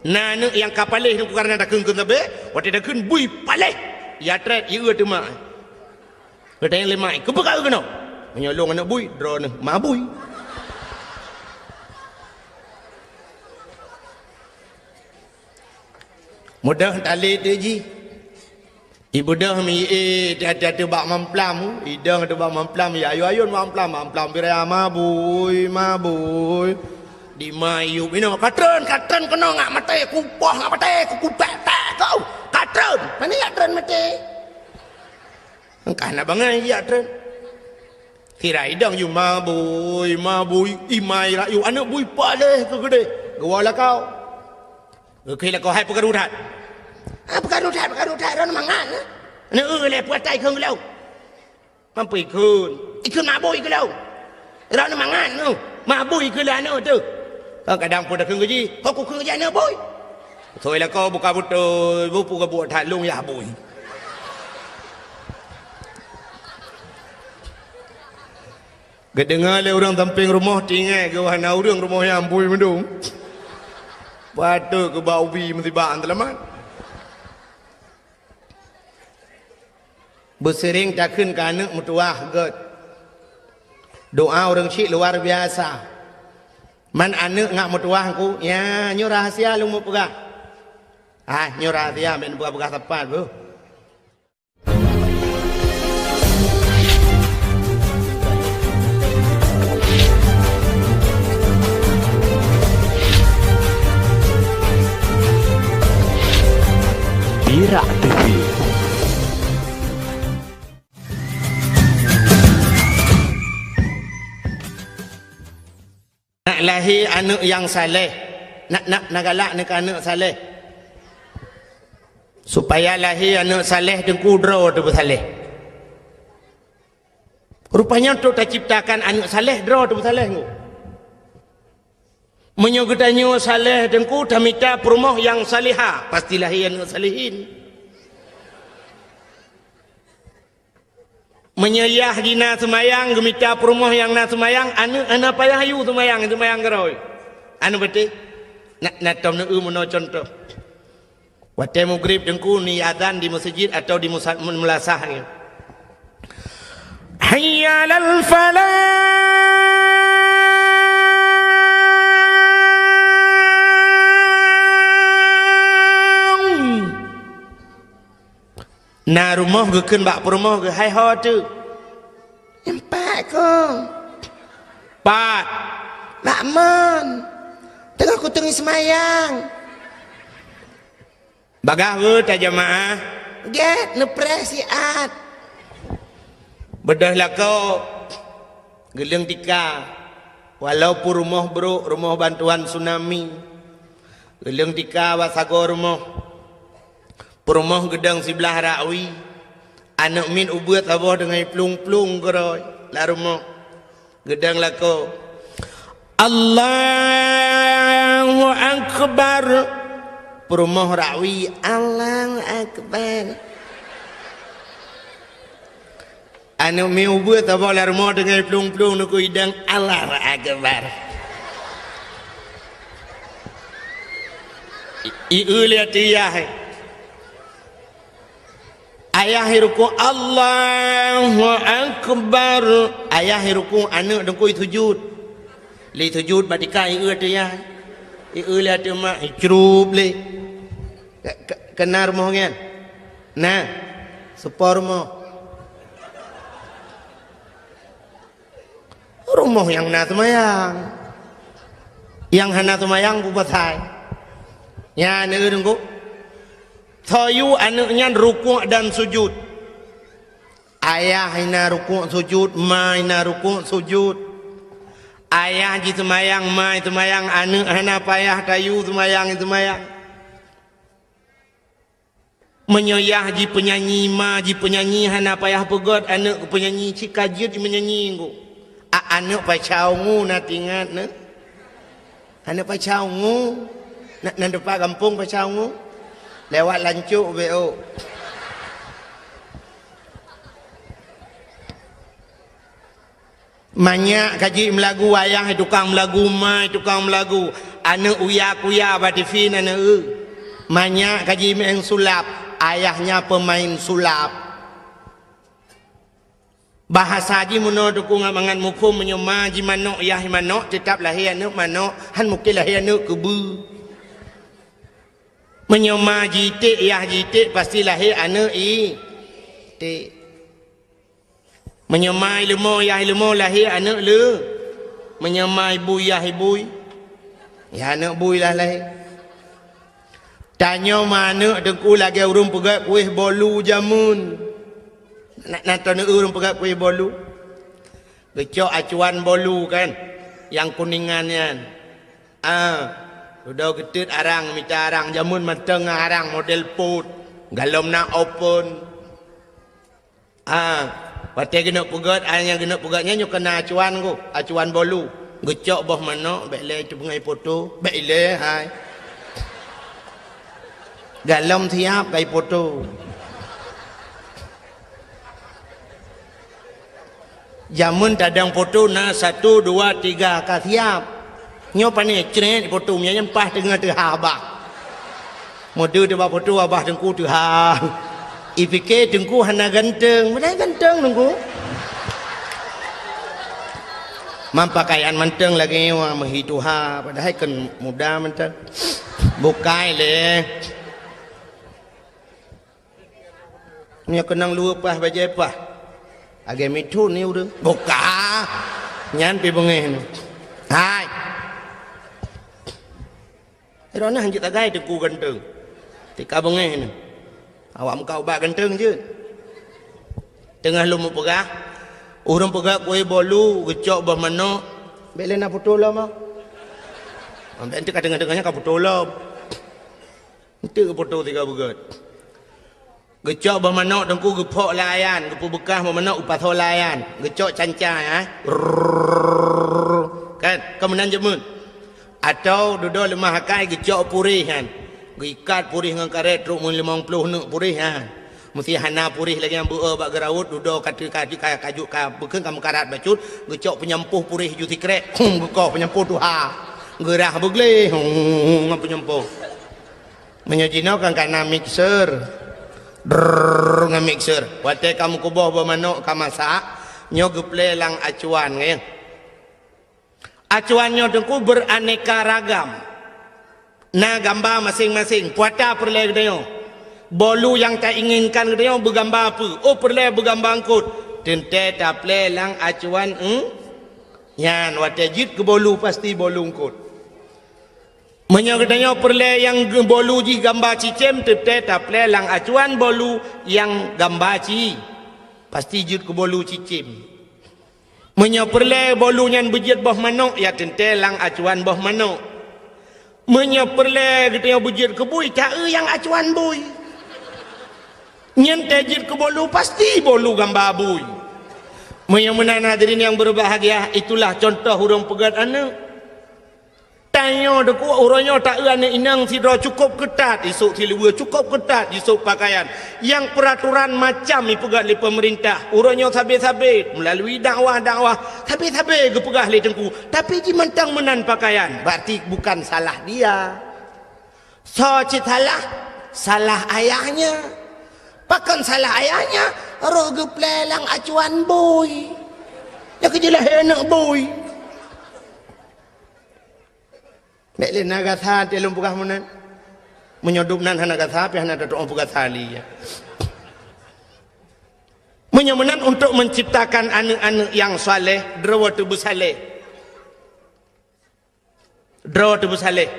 Na aneuk nyang ka paléh nyoe kareuna takheun keu sabe, watée takheun bui paléh. Ya trét, ya teuma. Geutanyong lé mak, "Keupeue ka keunoe?" "Meunyoe lôn aneuk bui, droeneuh ma bui." Mudah talét jih. Ibeudôh mi-, eh, hati-hati bak mamplam, idong teuh bak mamplam, ya ayun-ayun mamplam, mamplam biraya mabui, mabui. Di ma yub inoe, "Katreun, katreun keunoe ngak maté, kupoh ngak maté, kukutek-tek kau. Katreun, mana ya treun maté?" Engkah na bangai ya treun. Sira idong yub mabui, mabui, imai rayu, aneuk bui paléh keu keudeh. Geuwoe lakoe. Geukheun lakoe, "Hai peukaru that." "Ah, peukaru that, peukaru that, droeneuh mangat, eh?" "Aneuk, eh, lé puatai kheun geulong." "Mampu ikheun." "Ikheun mabui geulong. Droeneuh mangat, eh. Mabui kheun lé aneuk teuh." Kadang pun takheun keu jih, "Kok kukheun keu jih aneuk bui?" Soi lakoe buka beutôi, bu pu gabuek that lông yah bui. Geudeungoe lé ureuëng sampéng rumoh, tinggai geuh hana ureuëng rumoh nyan bui meudong. Patôt keu bak ubi meusibak seulamat. Beuseuring takheun keu aneuëk meutuwah gét. Doa ureuëng syiek luar biasa. Man aneuëk ngat meutuwah ku, ya, nyoe rahasia lôn meupeugah. Ah, nyoe rahasia, bèk neupeugah-peugah sapat beuh. Pirak T V. Nak lahé aneuëk nyang saleh, nak, nak, nak galak neu keu aneuëk saleh. Supaya lahé aneuëk saleh teungku droe teupeusaleh. Rupanya untuk taciptakan aneuëk saleh droe teupeusaleh ngu. Meunyoe geutanyoe saleh teungku tamita peurumoh nyang salihah, pasti lahé aneuëk salihin. Meunyoe yah jina seumayang geumita peurumoh nyang na seumayang, aneuëk hana payah yue seumayang, seumayang keurôi. Aneuëk beuteh, na, na tom neueu meunoe cuntoh. Watée mugrib teungku ni azan di meuseujid atawa di musa-, meulasah nyoe. Hayya 'alal falah. Na rumoh geukheun bak peurumoh geuh, "Hai ho teuk." "Empat kong." "Pat?" "Bak mon. Teungoh kuteungi seumayang." Bagaih weueh tajamaah. Gét neupreh siat. Beudôh lakoe geuleueng tika. Walaupun rumoh brok, rumoh bantuan tsunami, geuleueng tika bak sagoe rumoh. Peurumoh geudong siblah rakwi. Aneuëk miet ubeuet saboh deungon plueng-plueng keurôi lam rumoh. Geudong lakoe, "Allahu Akbar." Peurumoh rakwi, "Allahu Akbar." Aneuëk miet ubeuet saboh lam rumoh deungon plueng-plueng neukui dang, "Allahu Akbar." I, i, eu lé ateueh yah. Ayah i rukuk, "Allahu Akbar." Ayah i rukuk, aneuëk teungku i sujud. Lé sujud bak tika, i eu ateueh yah. I eu lé ateueh mak, i crup lé. Ke, ke, keunan rumoh nyan? Na. Seupôt rumoh. Rumoh nyang na seumayang. Nyang hana seumayang peue pasai? Nyan, eu teungku. Soe yue aneuëk nyan rukuk dan sujud. Ayah na rukuk sujud, ma na rukuk sujud. Ayah jiseumayang, ma seumayang, aneuëk hana payah tayue seumayang, seumayang. Meunyoe yah jipeunyanyi, ma jipeunyanyi, hana payah peugét aneuëk keu peunyanyi, cit ka jeuet meunyanyi ngu. A, aneuëk pacau ngu na tingat neu. Aneuëk pacau ngu. Na, na deupa gampông pacau ngu. Lewat lancok beo. Manyak ka jeuet meulagu, ayah tukang meulagu, ma tukang meulagu, aneuëk uya-kuya bak tivi na neu. Manyak ka jeuet meu'en sulap, ayahnya peumain sulap. Bahasa jih meunoe teungku ngat mangat muphom, meunyoe ma jimanök, yah manök, teutab lahé aneuëk manök, han mungken lahé aneuëk keubeue. Meunyoe ma jiték, yah jiték, pasti lahé aneuëk iték. Meunyoe ma ileumo, yah ileumo, lahé aneuëk le. Meunyoe ma ibui, yah ibui, yah aneuëk bui lah lahé. Tanyoe ma aneuëk teungku lagée ureuëng peugét kueh bolu jameun. Na, na tau neu ureuëng peugét kueh bolu? Geucok acuan bolu kan, nyang kuningan nyan. Ah, dudoe geuteut arang, mita arang, jameun mantong ngon arang model pot, galom na open. Ah, watée geuneuk peugét, ah, nyang geuneuk peugét nyan nyoe keunan acuan ku, acuan bolu. Geucok boh manök, bék lé teupeungai poto, bék ilée hai. Galom siap kai poto. Jameun tadong poto na satu, dua, tiga ka siap. Nyoe pane crét poto, meunyan paih teungoh teuha abah. Mode teuba poto abah teungku teuha. Ipike teungku hana ganteng, padahai ganteng teungku. Mam pakaian mantong lagée nyoe meuhi tuha, padahai kan muda mantong. Bukai lé. Nyoe keunong luweue paih bajée paih. Lagée mithon ni ureuëng. Buka. Nyan pi beungéh ni. Hai. Droeneuh hanjeuet tagai teungku ganteng. Tika beungéh ni. Awak muka ubak ganteng jeuet. Teungoh lom mupeugah, ureuëng peugah kue bolu geucok boh manok. Bék lé na putôh lom ah. Ambek teungoh-teungoh nyan ka putôh lom. Enteuk putôh tiga beugét. Geucok boh manok teungku geuphok lam ayan, geupeubeukah boh manok u pasoe lam ayan. Geucok canca, eh. Rrrr. Kan, ka meunan jameun. Atau dudoe leumah akai geucok puréh nyan. Geuikat puréh ngon karét trok meulimong ploh neuk puréh nyan. Meusti hana puréh lagée nyang beu-e bak geuraut, dudoe ka teu-, ka, ka, ka jeuet ka beukheun ka meukarat bacut, geucok peunyampôh puréh ju sikrek. Hum, geukoh peunyampôh tuha. Geurah beugleh. Hum, ngon peunyampôh. Meunyoe jinoe kan ka na mixer. Drrrr, ngon mixer. Watée ka meukuboh boh manok ka masak, nyoe geuplé lam acuan, ngieng. Acuan nyoe teungku beraneka ragam. Na gamba maséng-maséng, peue ata peureulée geutanyoe. Bolu nyang tainginkan geutanyoe beugamba peue? Oh, peureulée beugamba eungkot. Teuntée taplé lam acuan, eh? Nyan, watée jeuet keu bolu, pasti bolu eungkot. Meunyoe geutanyoe peureulée nyang geu-, bolu jih gamba cicém, teuntée taplé lam acuan bolu nyang gamba ci. Pasti jeuet keu bolu cicém. Meunyoe peureulée bolu nyan beujeuet boh manok, ya teuntée lam acuan boh manok. Meunyoe peureulée geutanyoe beujeuet keu bui, ta-eu nyang acuan bui. Nyan tée jeuet keu bolu, pasti bolu gamba bui. Meunyoe meunan hadirin nyang beubahgia, itulah contoh ureuëng peugét aneuëk. Tanyoe teungku, uroe nyoe ta-eu aneuëk inong sidroe cukôp keutat, isôk siluweue cukôp keutat, isôk pakaian. Nyang peuratoran macam ipeugét lé peumeurintah. Uroe nyoe sabe-sabe, meulalui dakwah-dakwah, sabe-sabe geupeugah lé teungku. Tapi jih mantong meunan pakaian, berarti bukan salah dia. Soe cit salah? Salah ayahnya. Pakon salah ayahnya? Roh geuplé lam acuan bui. Nyan keuh jeulaih aneuëk bui. Bék lé na gasa tée lôn peugah meunan. Meunyoe dub nan hana gasa, pih hana tatu'oh peugasa lé, ya. Meunyoe meunan, untuk menciptakan aneuëk-aneuëk nyang saleh, droe teuh beusaleh. Droe teuh beusaleh.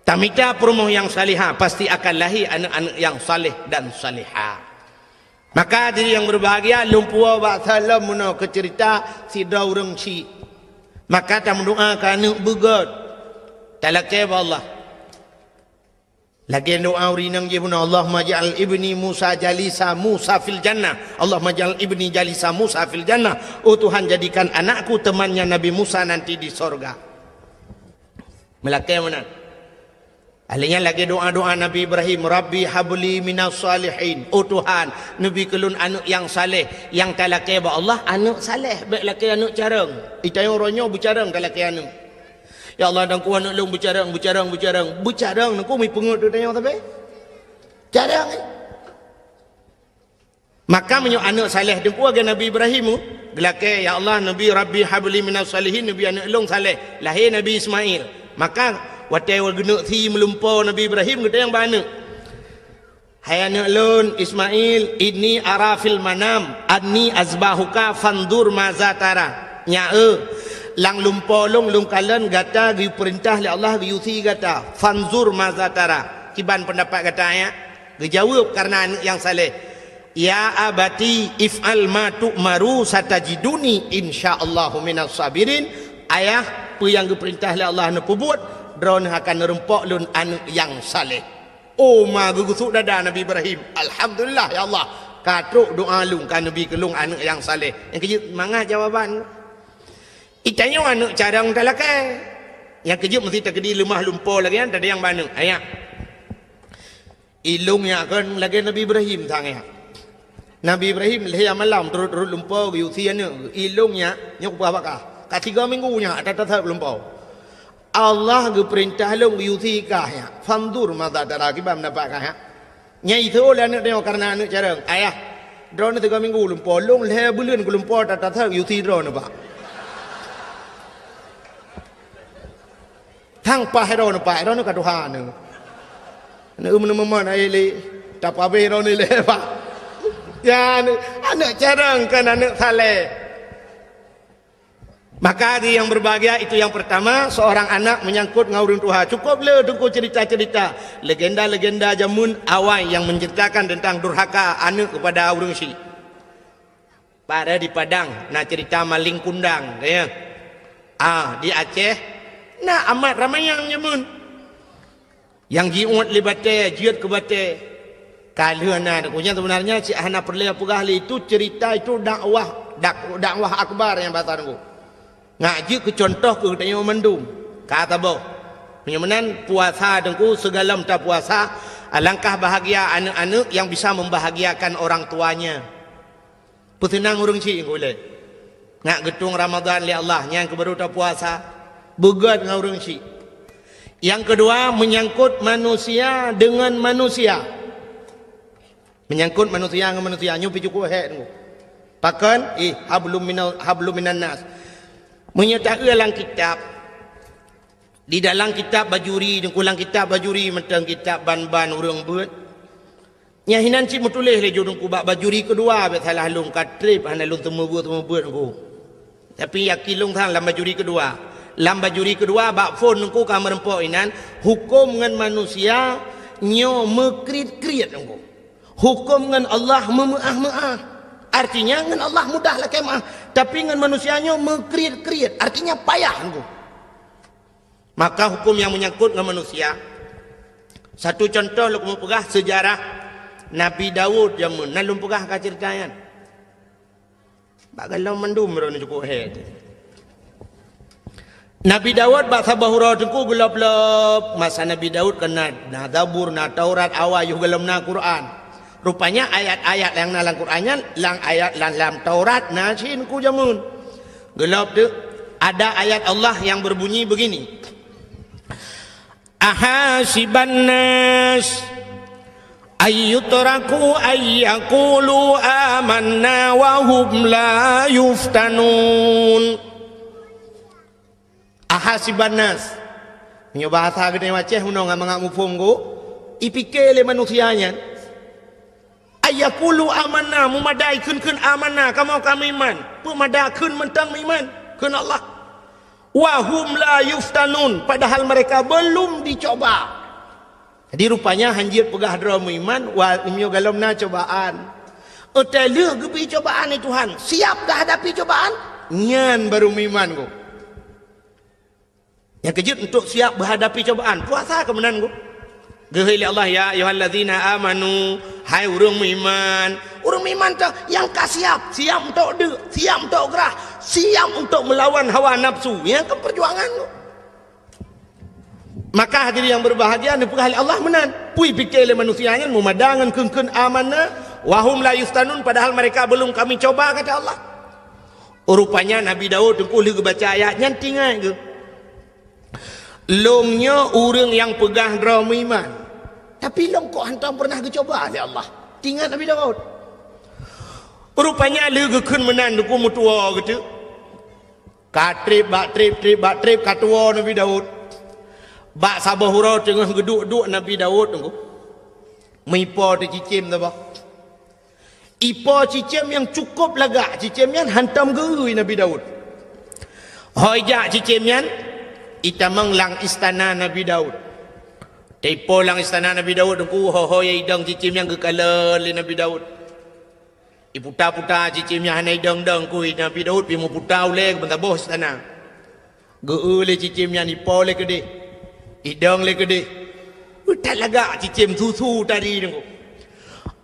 Tamita peurumoh nyang salihah, pasti akan lahé aneuëk-aneuëk nyang saleh dan salihah. Maka hadirin nyang beubahgia, lôn puwoe bak saleuem meunoe keu ceurita sidroe ureuëng chik. Maka tameudoá keu aneuëk beugét. Talakée bak Allah. Lagée doá ureuëng inong jih bunoe, "Allahumma ja'al ibni Musa jalisa Musa fil jannah. Allahumma ja'al ibni jalisa Musa fil jannah." Oh Tuhan, jadikan anakku temannya Nabi Musa nanti di sorga. Meulakée meunan. Ahli nyan lagée doá-doá Nabi Ibrahim, "Rabbi habli minas salihin." Oh Tuhan, neubi keu lôn aneuëk nyang saleh. Nyang talakée bak Allah, aneuëk saleh, bék lakée aneuëk carông. Itanyoe uroe nyoe beucarông talakée aneuëk. Ya Allah, dan ku aneuëk lôn beucarông, beucarông, beucarông. Beucarông, neukumi peungeuet tu tanyoe sabe. Carông, eh? Maka meunyoe aneuëk saleh teungku lagée Nabi Ibrahim, geulakée, "Ya Allah, neubi Rabbi habli minas salihin, neubi aneuëk lôn saleh." Lahé Nabi Ismail. Maka watée geuneuk sie meulumpo Nabi Ibrahim, geutanyong bak aneuëk, "Hai aneuëk lôn Ismail, inni ara fil manam anni azbahuka fanzur maza tara." Nyak eu, lam lumpo lôn, lôn kalon gata geupeurintah lé Allah geuyue sie gata. Fanzur maza tara. Kiban peundapat gata, ya? Geujaweueb kareuna aneuëk nyang saleh, "Ya abati if'al ma tu'maru satajiduni insyaallahu minas sabirin." Ayah, peue nyang geupeurintah lé Allah neupeubuet, droeneuh akan neurumpok lôn aneuëk nyang saleh. Oh, ma geugusut dada Nabi Ibrahim. Alhamdulillah, ya Allah. Ka trok doá lôn, ka neubi keu lôn aneuëk nyang saleh. Nyang keujeuet mangat jawaban. Itanyoe aneuëk carông talakée. Nyang keujeuet meusti takeudi leumah lumpo lagée nyan, tadayang bak aneuëk. Ayah. Ilông nyak kon lagée Nabi Ibrahim sang nyak. Nabi Ibrahim lhée malam turot-turot lumpoe geuyue sie aneuëk. Ilông nyak nyoe kupeugah bak kah. Ka tiga minggu nyak that-that lumpoe. Allah geupeurintah lôn geuyue sie kah nyak. Fanzur madza tara, kiban peundapat kah nyak. Nyan iseuôt lé aneuëk tanyoe kareuna aneuëk carông. "Ayah, droeneuh tiga minggu lumpoe, lôn lhée buleuen kulumpoe that-that geuyue sie droeneuh, Pak." Sang paih droeneuh, Pak, droeneuh ka tuha neuh. Neueu meuneumeuman aé lé, tapabéh droeneuh lé, Pak. Ya, aneuëk, aneuëk carông kon aneuëk saleh. Maka di yang berbahagia itu yang pertama, seorang anak menyangkut ngon ureuëng tuha. Cukup le teungku cerita-cerita, legenda-legenda jameun awai yang menceritakan tentang durhaka aneuëk kepada ureuëng syik. Pada di Padang na cerita maling kundang, ya. Ah, di Aceh na amat ramai nyang nyeumeuet. Nyang jiuet lé batée, jeuet keu batée. Ka lheueh na, nyan sebenarnya cit hana peureulée peugah lé, itu cerita, itu dakwah, dak-, dakwah akbar nyang bahasa nunggu. Ngak jeuet keu contoh keu geutanyoe mandum. Ka taboh. Meunyoe meunan puasa teungku, sigohlom tapuasa, alangkah bahagia aneuëk-aneuëk yang bisa membahagiakan orang tuanya. Peuseunang ureuëng syik ulée. Ngak geutueng Ramadhan lé Allah, nyan keuh baru tapuasa. Beugét ngon ureuëng syik. Yang kedua, menyangkut manusia dengan manusia. Menyangkut manusia ngon manusia, nyoe pih cukup hék teungku. Pakon? Ih, hablum minal, hablum minan nas. Meunyoe taeu lam kitab, di dalam kitab Bajuri, teungku, lam kitab Bajuri mantong kitab ban-ban ureuëng beuet. Nyan hinan cit meutuléh lé ju teungku bak Bajuri keudua, bék salah lôn, ka treb hana lôn teumeubeuet-teumeubeuet teungku. Tapi yakin lôn sang lam Bajuri keudua. Lam Bajuri keudua bak phon teungku ka meurumpok inan, huköm ngon manusia nyoe meukriet-kriet teungku. Huköm ngon Allah meumeuáh-meuáh. Artinya ngon Allah mudah lakée meuáh, tapi ngon manusia nyoe meukriet-kriet, artinya payah teungku. Maka huköm nyang meunyangkot ngon manusia. Satu contoh lôn keumeung peugah seujarah Nabi Daud jameun, na lôn peugah ka ceurita nyan. Bak gohlom mandum droeneuh cukup hék. Nabi Daud bak saboh uroe teungku geulop-lop, masa Nabi Daud kon na, na Zabur, na Taurat, awai yoh gohlom na Quran. Rupanya ayat-ayat nyang na lam Quran nyan, lam ayat lam, lam Taurat na cit teungku jameun. Geulop teuk, ada ayat Allah yang berbunyi begini, "Ahasiban nas ayyutraku ayyakulu amanna wa hum la yuftanun." Ahasiban nas. Meunyoe bahasa geutanyoe Aceh meunoe ngon mangat muphom go, ipike lé manusia nyan. Ayyakulu amanna, meumadai kheun-kheun amanna, kamoe ka meuiman. Peumada kheun mantong meuiman kheun Allah. Wa hum la yuftanun, padahal mereka belum dicoba. Jadi rupanya hanjeuet peugah droe meuiman, wa, meunyoe gohlom na cobaan. Watée lheueh geubri cobaan lé Tuhan, siap geuhadapi cobaan, nyan baru meuiman gob. Nyang keujeuet untuk siap beuhadapi cobaan, puasa keuh meunan gob. Geuhôi lé Allah, "Ya ayyuhallazina amanu," hai ureuëng meuiman. Ureuëng meuiman teuh nyang ka siap, siap untuk deuk, siap untuk grah, siap untuk meulawan hawa nafsu. Nyan keuh peujuangan gob. Maka hadirin yang berbahagia, neupeugah lé Allah meunan. Peue ipike lé manusia nyan meumada ngon kheun-kheun amanna, wa hum la yuftanun, padahal mereka belum kami coba, kata Allah. Rupanya Nabi Daud teungku lheueh geubaca ayat nyan teuingat geuh. Lôn nyoe ureuëng nyang peugah droe meuiman. Tapi lôn kok hantom pernah geucoba lé Allah. Teuingat Nabi Daud. Rupanya lheueh geukheun meunan teungku meutuwoe geuteuk. Ka treb bak treb, treb bak treb, ka tuwoe Nabi Daud. Bak saboh uroe teungoh geuduek-duek Nabi Daud teungku, meuipo teuh cicém saboh. Ipo cicém nyang cukup lagak, cicém nyan hantom geu-eu Nabi Daud. Ho ijak cicém nyan, itamong lam istana Nabi Daud. Teuipo lam istana Nabi Daud teungku, ho-ho idong cicém nyan geukalon lé Nabi Daud. Iputa-puta cicém nyan hana idong-dong kui Nabi Daud, pih meuputa ulée keubantaboh istana. Geu-eu lé cicém nyan, ipo lé keudeh, idong lé keudeh. That lagak cicém susu tadi teungku.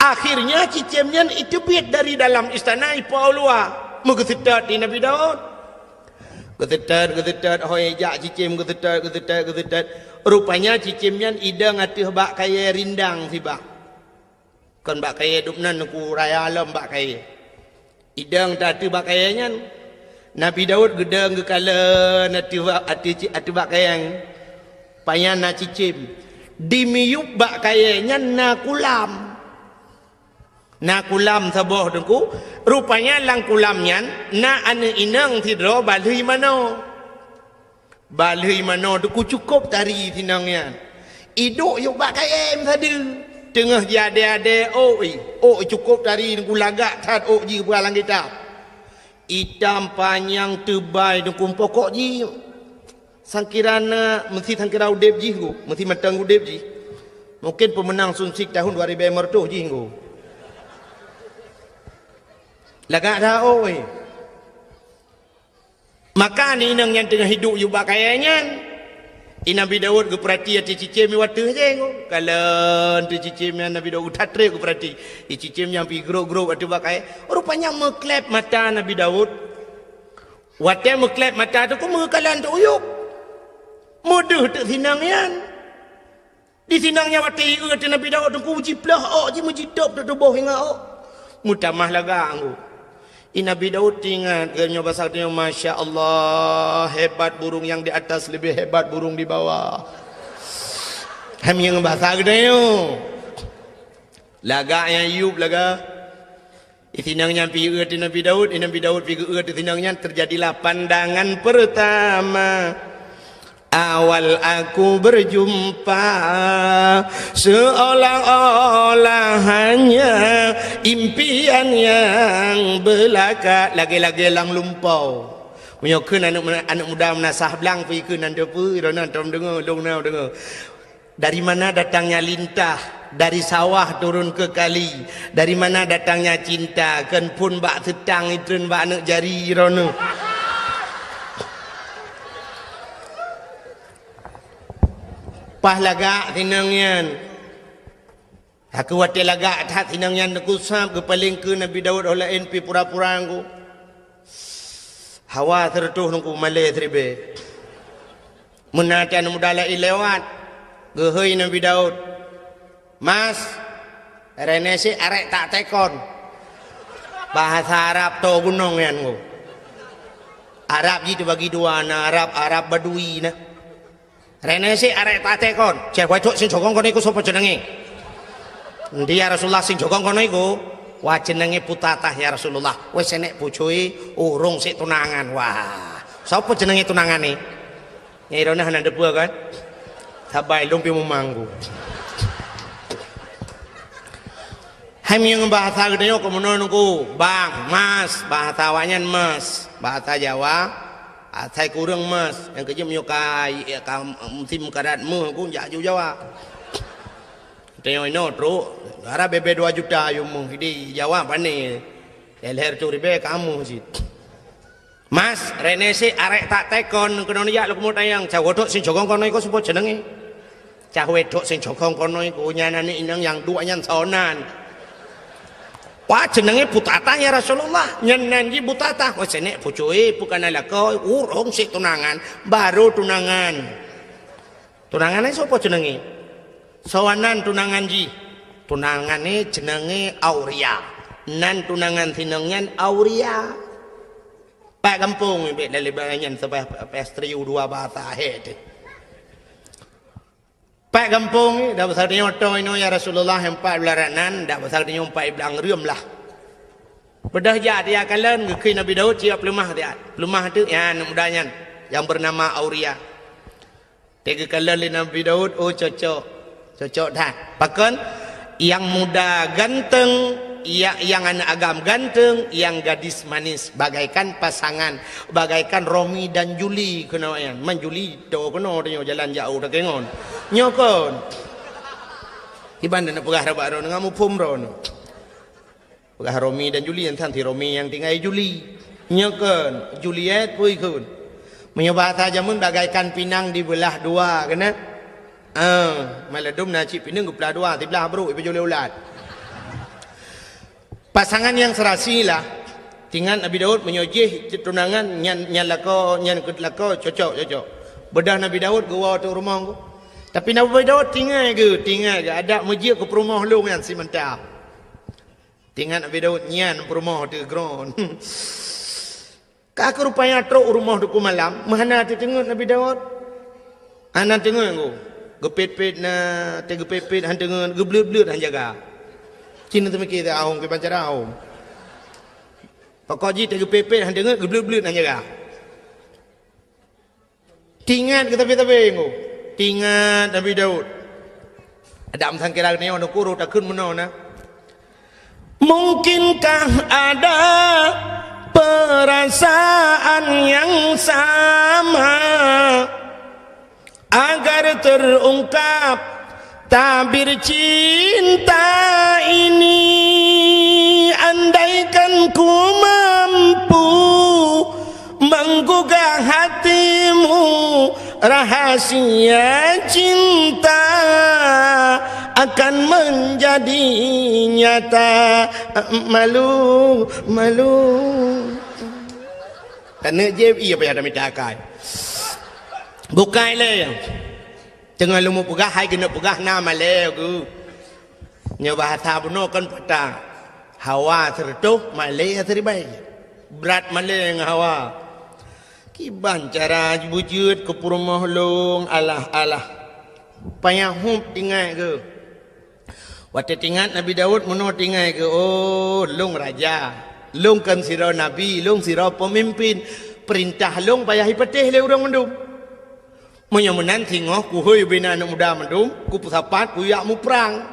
Akhirnya cicém nyan iteubiet dari dalam istana ipo u luwa, meugeuseutôt di Nabi Daud. Geuseutôt, geuseutôt, ho ijak cicém geuseutôt, geuseutôt, geuseutôt. Rupanya cicém nyan idong ateueh bak kayée rindang sibak. Kon bak kayée dum nan Teungku raya lom bak kayée. Idong ta ateueh bak kayée nyan. Nabi Daud geudong geukalon ateueh bak, ateueh ci-, ateueh bak kayée nyan. Pajan na cicém. Di miyueb bak kayée nyan na kulam. Na kulam saboh Teungku. Rupanya lam kulam nyan na aneuëk inong sidroe balheueh manoe. Balheueh manoe Teungku cukôp tari sinong nyan. Iduek yôk bak kayée meusadeue. Teungoh jiadée-adée ôk i. Ôk cukôp tari Teungku, lagak that ôk jih peue lam kitab. Itam panyang teubai Teungku, pokok jih sangkira na, meusi sangkira udeb jih Teungku, meusi mantong udeb jih. Mungken peumeunang Sunsik tahun dua ribu lima ratus jih Teungku. Lagak that ôk i. Maka aneuëk inong nyan teungoh iduek yôk bak kayée nyan, i Nabi Daud geupeurati ateueh cicém i wateueh jih Teungku. Kalon ateueh cicém nyan Nabi Daud that treb geupeurati. I cicém nyan pih grôp-grôp ateueh bak kayée. Rupanya meukleb mata Nabi Daud. Watée meukleb mata Teungku meukalon teuk uyueb. Meudeuh teuk sinong nyan. Di sinong nyan watée ié ateueh Nabi Daud Teungku, jiplôh ôk jih, meujitôb teuk tuboh ingat ôk. Meutamah lagak Teungku. I Nabi Daud teuingat, geutanyoe basa geutanyoe, "Masya Allah, hebat burung yang di atas lebih hebat burung di bawah." Hai meunyoe basa geutanyoe. Lagak nyang yub lagak. I sinong nyan pih ié ateueh Nabi Daud, i Nabi Daud pih geuié ateueh sinong nyan, terjadilah pandangan pertama. Awal aku berjumpa, seolah-olah hanya impian yang belaka, lagée-lagée lam lumpoe. Meunyoe kheun aneuëk, aneuëk muda meunasah blang pih kheun nan teupeu, droeneuh tom deungoe, lôn na deungoe. Dari mana datangnya lintah, dari sawah turun ke kali, dari mana datangnya cinta, kon phon bak seutang itreun bak aneuëk jari droeneuh. Paih lagak sinong nyan. Aku watée lagak that sinong nyan Teungku sab geupaleng keu Nabi Daud, ho laén pih pura-pura Teungku. Hawa seureutôh Teungku, malée siribée. Meunan aneuëk muda laén lewat, geuhôi Nabi Daud, "Mas, reuneueh sit arek tak tekon." Bahasa Arab toe gunong nyan Teungku. Arab jih teubagi dua, na Arab, Arab Badui na. "Reuneueh sit arek tak tekon." "Ceh, wai trok sing cokong kono iku sopo jenenge?" "Ndi ya Rasulullah, sing cokong kono iku?" "Wah, jenenge Putatah ya Rasulullah." "Wes senek pucui, urong sit tunangan." "Wah, sopo jenenge tunangan ni?" Nyai droeneuh hana deupeu kan? Sabai lôn pih mumanggu. Hai meunyoe bahasa geutanyoe keu meunoe Teungku, bang, mas, bahasa awaknyan mas, bahasa Jawa, asai kureueng mas, nyang keujeuet meunyoe ka, ka musim karat meuh Teungku jak aju Jawa. Tanyoe inoe trok, gara bebe dua juta yum meuh di Jawa pane. Leher tu ribée kamoe cit. Mas, reuneueh sit arek tak tekon keunoe jak lôn keumeung tanyong, cah wai trok sing cokong kono iku sopo jenenge? Cah wai trok sing cokong kono iku nyan aneuëk inong nyang duek nyan sonan. Wah, jenenge Putatah ya Rasulullah. Nyan nan jih Putatah. Wah, senek pucui, bukana lakoe, urong sit tunangan, baru tunangan. Tunangan nyan sopo jenenge? Soe nan tunangan jih? Tunangan nyan jenenge Auria. Nan tunangan sinong nyan Auria. Pat gampông nyan, bek lalé nyan sabai pastri u dua bahasa he teuh. Pat gampông nyan, dak basa tanyoe toe inoe ya Rasulullah, empat belas nan, dak basa tanyoe empat belas reuem lah. Beudôh jak dia kalon geukheun Nabi Daud siap peuleumah dia. Peuleumah tu ya aneuëk muda nyan yang bernama Auria. Teuka kalon lé Nabi Daud, oh cocok. Cocok that. Pakon? Yang muda ganteng, ya, yang aneuk agam ganteng, yang gadis manis, bagaikan pasangan, bagaikan Romi dan Juli keunoe nyan. Man Juli to keunoe tanyoe jalan jauh takengon. Nyoe kon. Iban dan peugah rabak droeneuh, muphom droeneuh. Peugah Romi dan Juli, nyan si Romi nyang tinggai Juli. Nyoe kon, Juliet pui kon. Meunyoe bahasa jameun bagaikan pinang dibelah dua, keunan? Ah, maladum na cit pinang geuplah dua, siblah brok ipeujulée ulat. Pasangan yang serasi lah. Tingat Nabi Daud meunyoe jih tunangan nyan, nyan lakoe, nyan keu lakoe, cocok, cocok. Beudôh Nabi Daud geuwoe teuk rumoh. Tapi Nabi Daud tingat geuh, tingat geuh, adak meujeuet keu peurumoh lôn nyan si mantah. Teuingat Nabi Daud nyan peurumoh teuh kron. Ka keuh rupanya trok u rumoh Teungku Malam, meuhana teuteungeut Nabi Daud. Hana teungeut ku. Geupet-pet na, teugeupet-pet han teungeut, geubleuet-bleuet han jaga. Cit na teumiki teuh ahong kiban cara ahong. Pokok jih teugeupet-pet han teungeut, geubleuet-bleuet han jaga. Teuingat keu sabe-sabe nyoe. Teuingat Nabi Daud. Adak meusangkira geutanyoe nukuru takheun meunoe na. Mungkinkah ada perasaan yang sama agar terungkap tabir cinta ini? Andaikan ku mampu menggugah hatimu, rahasia cinta akan menjadi nyata. Malu, malu. Taneuk jieb, iya payah tamita akai. Bukai lé. Teungoh lôn peugah, hai keuneuk peugah na malée geuh. Nyoe bahasa bunoe kan patah. Hawa sireutôh, malée siribée. Brat malée ngon hawa. Kiban cara beujeuet keu peurumoh lôn, alah-alah. Payah hub teuingat geuh. Watée teuingat Nabi Daud meunoe teuingat geuh, "Oh, lôn raja. Lôn kon sidroe nabi, lôn sidroe peumimpin. Peurintah lôn payah jipatéh lé ureuëng mandum." Meunyoe meunan singoh kuhôi ubena aneuëk muda mandum, kupeusapat kuyue muprang.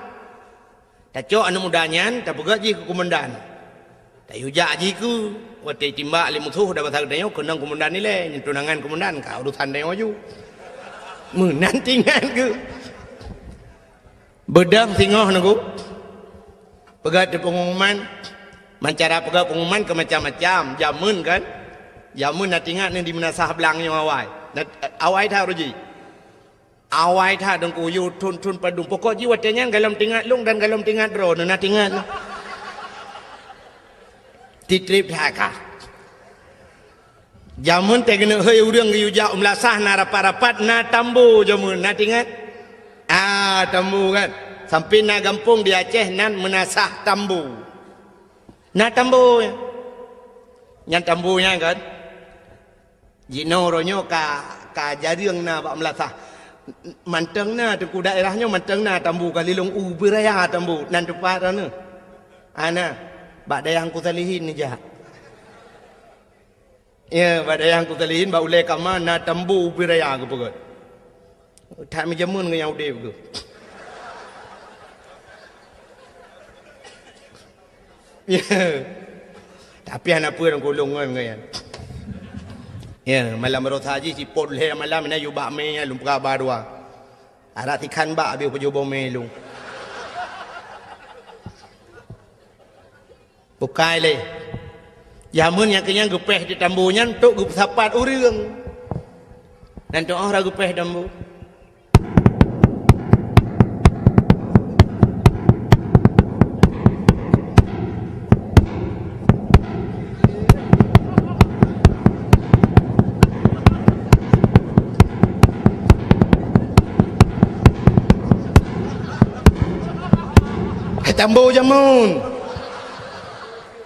Tacok aneuëk muda nyan tapeugét jih keu keumandan. Tayue jak jih keu watée timbak lé musoh dan basa geutanyoe keunong keumandan ilée, nyan tunangan keumandan ka urusan tanyoe ju. Meunan teuingat geuh. Beudôh singoh nunggu. Peugét pengumuman, mancara peugét pengumuman keu macam-macam. Jameun kan? Jameun na teuingat ni di meunasah blang nyoe awai. Na, awai that uroe jih. Awai that deungku yue thon-thon padum. Pokok jih watée nyan galom teuingat lôn dan galom teuingat droe na teuingat. Titrip that ka. Jameun teuh keuneuk hôi ureuëng geuyue jak u meulasah na rapat-rapat na tambo jameun, na teuingat? Ah, tambo kan. Sampai na gampông di Aceh nan meunasah tambo. Na tambo nyan. Nyan tambo nyan kan. Jinoe uroe nyoe ka, ka jareueng na bak meulasah. Mantong na teungku daerah nyoe mantong na tambo ka lilong u beuraya tambo nan teumpat na. Ana bak dayah Teungku Salihin neujak. Ya, bak dayah Teungku Salihin, bak ulée kama na tambo ubé raya geupeugét. That meujameun ngon nyang udeb geuh. Ya. Tapi hana peue lôn kulong ngon, ngon nyan. Ya, malam baroesa jih sipot lhée malam na yue bak mé lôn peugah ba dua. Arak tikhan bak abéh peujoh bomé lôn. Bukai lé. Jameun nyang keunyan geupéh di tambo nyan untuk geupeusapat ureuëng. Dan tu'oh ra geupéh tambo. Hai tambo jameun.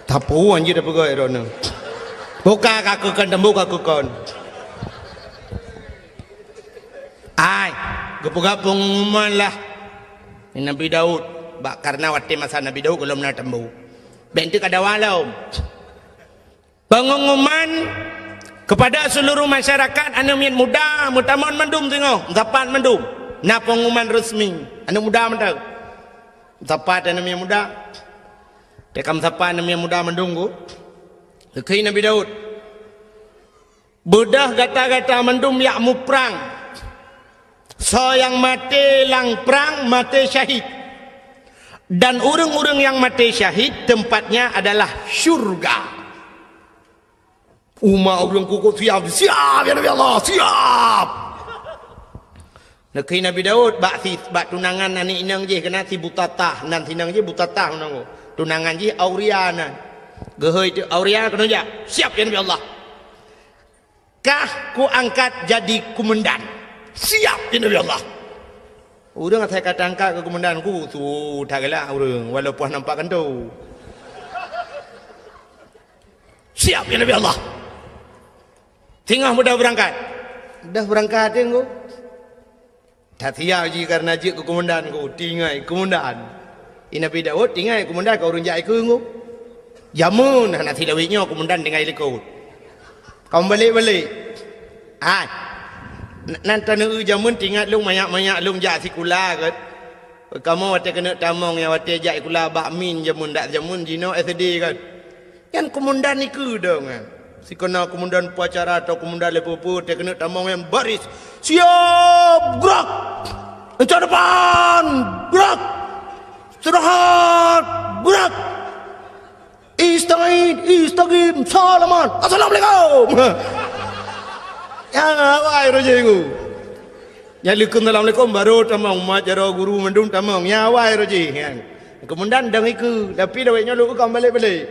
Tapu anjir dah peugah droeneuh. Buka ka keukon tambo ka keukon. Ai, geupeugah pengumuman lah. Nabi Daud, bak karena watée masa Nabi Daud golom na tambo. Bék teuk ka dawa lom. Pengumuman kepada seluruh masyarakat aneuëk miet muda meutamong mandum singoh, meusapat mandum. Na pengumuman resmi aneuëk muda mantong. Meusapat aneuëk miet muda. Teuka meusapat aneuëk miet muda mandum ku. Geukheun Nabi Daud. Beudôh gata-gata mandum jak muprang. Soe nyang maté lam prang maté syahid. Dan ureuëng-ureuëng nyang maté syahid tempatnya adalah syurga. Umat ureuëng kukut siap, siap ya Nabi Allah, siap. Neukheun Nabi Daud bak si, bak tunangan aneuëk inong jih keunan si Butatah, nan si inong jih Butatah meunan. Tunangan jih Auria nan. Geuhôi teuk Auria keunoe jak. Siap ya Nabi Allah. Kah kuangkat jadi kumandan. Siap ya Nabi Allah. Ureuëng asai ka tangkat keu kumandan ku tu that galak ureuëng walaupun nampak kantô. Siap, ya Nabi Allah. Singoh mudah beurangkat. Dah beurangkat, Teungku. That siap jih kareuna jeuet keu komandan, Teungku. Tinggai komandan. I Nabi Daud tinggai komandan ka ureueng jak ikeue, Teungku. Jameun hana silawét nyoe komandan tinggai likot. Ka meubalek-balek. Hai. N-, nan taneu jameun teuingat lôn manyak-manyak lôn jak sikula, kan. Kamoe watèe keuneuk tamong nyang watèe jak sikula bak min jameun, dak jameun jinoe S D, kan. Nyan komandan ikeue dong nyan. Sikeuna komandan upacara atau komandan level peuet, watèe keuneuk tamong nyan baris. Siap, gerak! Encak depan, gerak! Istirahat, gerak! Ista'in, istaqim, salaman, assalamualaikum! Ya, awai roh jih. Nyan leukeun assalamualaikum, baru tamong, mat jaroe guru mandum tamong. Ya, awai roh jih, nyan. Komandan dong ikeue, tapi lawét nyoe lôn ka meubalek-balek.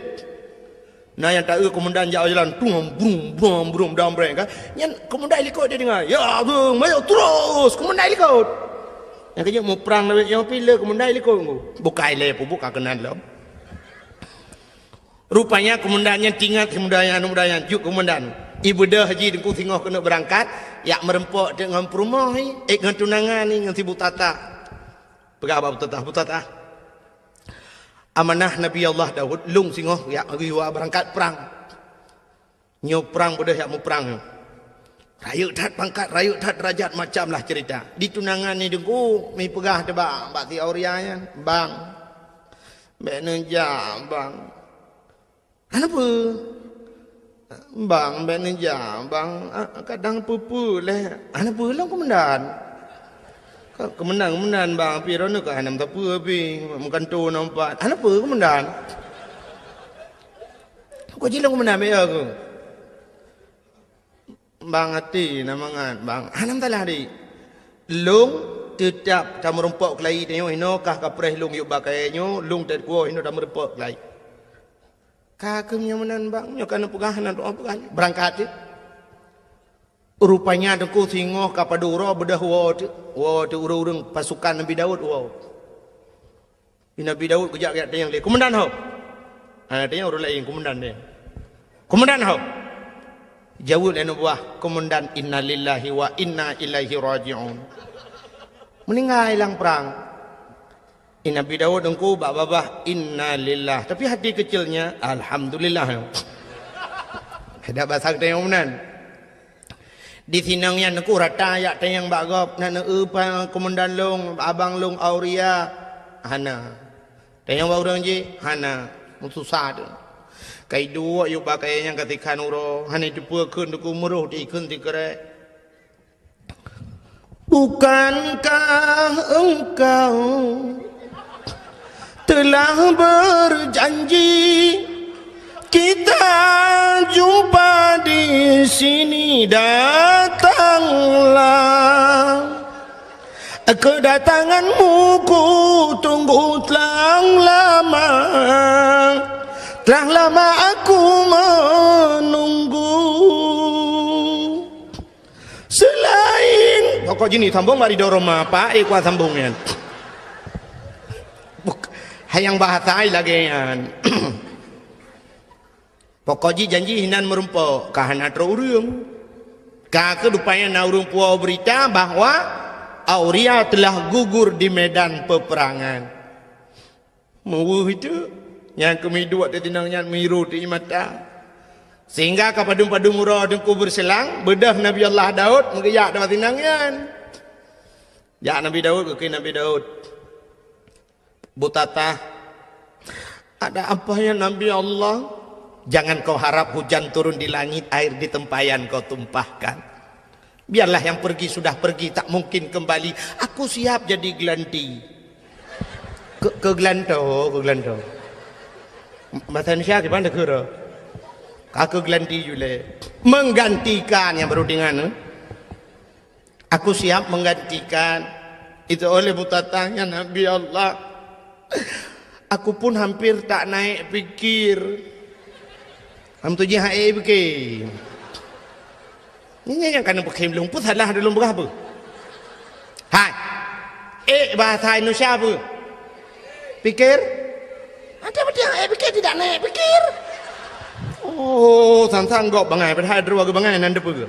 Na nyang taeu komandan jak jalan, tung, brum, brum, brum, dam breng, kan. Nyan komandan likot dia dengar. Ya, brum, mayo terus, komandan likot. Nyang keujeuet muprang lawét nyoe pih le komandan likot, Teungku. Bukai lé peubuet ka keunan lom. Rupanya komandan nyan teuingat si muda nyan, muda nyan, jeuet komandan. Ibeudôh jih Teungku singoh keuneuk beurangkat, jak meureumpok teuk ngon peurumoh, eh, ngon tunangan, ngon si Butatah. Peugah bak Butatah, "Butatah, amanah Nabi Allah Daud, lôn singoh jak riwa beurangkat prang. Nyoe prang beudôh jak muprang nyoe. Rayeuk that pangkat, rayeuk that deurajat, macam lah cerita." Di tunangan ni Teungku, mi peugah teuh bak, bak si Auria nyan, "Bang, bèk neujak, Bang." "Hana peue, Bang, bèk neujak, Bang. Ah, kadang peue-peue lé." "Hana peue lom, komandan." "Ka, komandan, komandan, Bang, pih droeneuh ka hana meusapeue pih, meugantoe na umpat." "Hana peue, komandan." "Kok jilong, komandan, bèk ya keuh." "Bang, até na mangat, Bang." "Hana masalah, Dik. Lôn teutab tameurumpok keulayi tanyoe, inoe kah kapreh lôn yub bak kayèe nyoe, lôn teukuwoe inoe tameurumpok keulayi." "Ka keuh meunyoe meunan, Bang, nyoe ka neupeugah, na doa peugah nyoe." Beurangkat jih. Rupanya Teungku singoh ka padub uroe beudôh woe teuk, woe teuk ureueng-ureueng pasukan Nabi Daud woe. Di Nabi Daud geujak-jak tanyong lé, "Komandan ho?" Ha, tanyong ureueng laén, "Komandan nyan?" "Komandan ho?" Jaweueb lé aneuk buah, "Komandan, innalillahi wa inna ilaihi raji'un." Meuninggai lam prang. I Nabi Daud Teungku bak babah, "Innalillah." Tapi hati keucilnya, "Alhamdulillah." Dak basa geutanyoe meunan. Di sinong nyan Teungku rata jak tanyong bak gob, "Na neueu pa komandan lôn, abang lôn Auria?" "Hana." "Tanyong bak ureueng jih?" "Hana." Meususah teuk. Ka iduek yub bak kayèe nyan ka sikhan uroe, hana iteupeue kheun Teungku, meuroh di kheun sikrek. "Bukankah engkau telah berjanji, kita jumpa di sini, datanglah. Kedatanganmu ku tunggu telah lama, telah lama aku menunggu." Seulaén, pokok jih ni sambong bak ridho Roma, Pak, eh, kuat sambong nyan. Buk-, hayang bahasa ai lagèe nyan. Pokok jih janji hinan meurumpok, ka hana troh ureueng. Ka keuh rupanya na ureueng puwoe beurita bahwa Auria telah gugur di medan peperangan. Meuweueh itu, nyang keumiduek teutinong nyan miru teuimata. Sehingga ka padum-padum uroe Teungku beureuselang, beudôh Nabi Allah Daud meugeujak teuma tinong nyan. Jak Nabi Daud, geukheun Nabi Daud, "Butatah, ada apa ya Nabi Allah?" "Jangan kau harap hujan turun di langit, air di tempayan kau tumpahkan. Biarlah yang pergi sudah pergi, tak mungkin kembali. Aku siap jadi gelanti." Keu-, keugelanto, keugelanto. Bahasa Indonesia gimana, keu? Ka keugelanti julé. Menggantikan nyang baru dengan, eh? "Aku siap menggantikan." Itu oleh Butatah nyan, "Nabi Allah, aku pun hampir tak naik pikir." Am tu jih hai pikir. Nyan nyang kana peukhém lôn, peue salah lôn peugah peue? Hai. Eh, bahasa Indonesia peue? Pikir? Ada betul eh pikir tidak naik pikir. Oh, sang-sang gob bangai, padahai droe geubangai nan deue.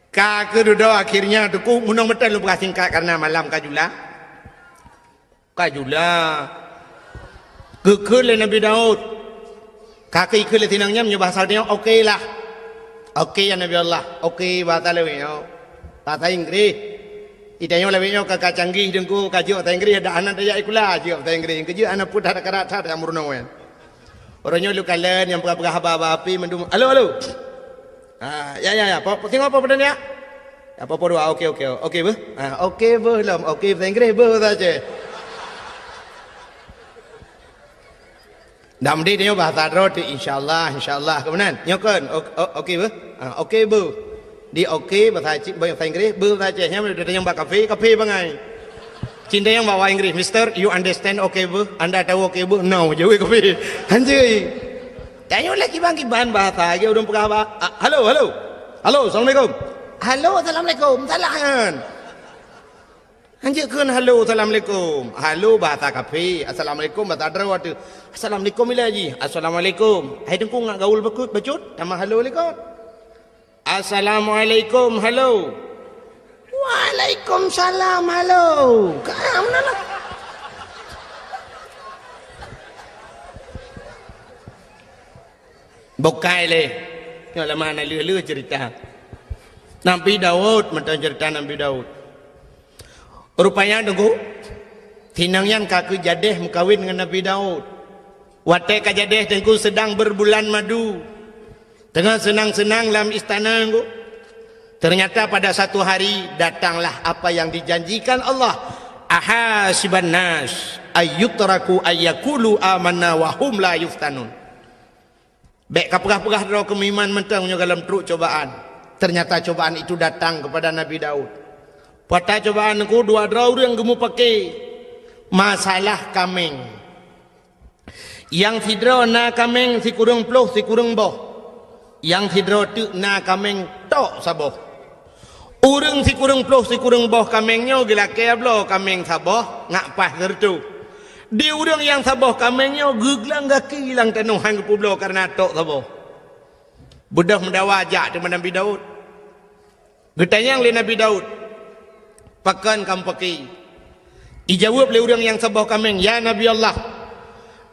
Ka keududoe akhirnya teungku, meunong meuteun lôn peugah singkat karena malam ka jula. Ka jula. Geukheun lé Nabi Daud. Ka keuh ikheun lé sinang nyan meunyoe bahasa nyoe, "Oke lah." Oke ya Nabi Allah. Oke bahasa lawét nyoe. Bahasa Inggris. Di tanyoe lawét nyoe ka, ka canggih teungku, ka jeuet bahasa Inggris, dak hana tajak sikula, jeuet bahasa Inggris. Keujeuet hana peue that, karat that nyang meurunoe nyan. Uroe nyoe lôn kalon nyang peugah-peugah haba-haba api mandum. Halo, halo. Ha, ya, ya, ya. Po, po, singoh po, po, ya. Ya, po, po dua. Oke, oke. Oke beuh. Ha, oke beuh lom. Oke bahasa Inggris, beuh bahasa Aceh. Dak meudeh nyoe bahasa droe tu, insyaallah, insyaallah. Keumanan? Nyoe kan? O-, o-, oke beuh? Ha, oke beuh. Di oke bahasa Aceh, bahasa Inggris, beuh bahasa Aceh. Nyan meudeh tanyong bak kafe, kafe bangai. Cintayong bak bahasa Inggris, "Mister, you understand oke beuh? Anda tahu oke beuh?" "No," jaweueb kafe. Hanjeuet. Tanyoe lé kiban-kiban bahasa, lagèe ureueng peugah ba-, a, "Halo, halo. Halo, assalamualaikum." "Halo, assalamualaikum." Salah nyan. Hanjeuet kheun halo, assalamualaikum. Halo bahasa kafe, assalamualaikum bahasa droe teuh. Assalamualaikum ilèe jih. Assalamualaikum. Hai teungku ngat gaul bacut, bacut, tamah halo likot. Assalamualaikum, halo. Waalaikumsalam, halo. Ka meunan lah. Bukai lé. Nyoe lama na lheueh-lheueh cerita. Nabi Daud, mantong cerita Nabi Daud. Rupanya teungku, sinang nyan ka keuh jadeh meukawen ngon Nabi Daud. Watèe ka jadeh teungku sedang berbulan madu. Teungoh seunang-seunang lam istana teungku. Ternyata pada satu hari datanglah apa yang dijanjikan Allah. "Ahasiban nas ayyutraku ayyakulu amanna wa hum la yuftanun." Bèk ka peugah-peugah droe keu meuiman mantong nyoe goh lom trok cobaan. Ternyata cobaan itu datang kepada Nabi Daud. Peue ata cobaan teungku, dua droe ureueng geumupake masalah kaméng. Nyang sidroe na kaméng sikureueng ploh sikureueng boh. Nyang sidroe teuk na kaméng tok saboh. Ureueng sikureueng ploh sikureueng boh kaméng nyoe geulakèe bloe kaméng saboh ngat paih sireutôh. Di ureueng nyang saboh kaméng nyoe geuglang gaki lam tanoh han geupeubloe kareuna tok saboh. Beudôh meudawa jak teuma Nabi Daud. Geutanyong lé Nabi Daud, "Pakon kamoe pake?" Ijaweueb lé ureueng nyang saboh kaméng, "Ya Nabi Allah,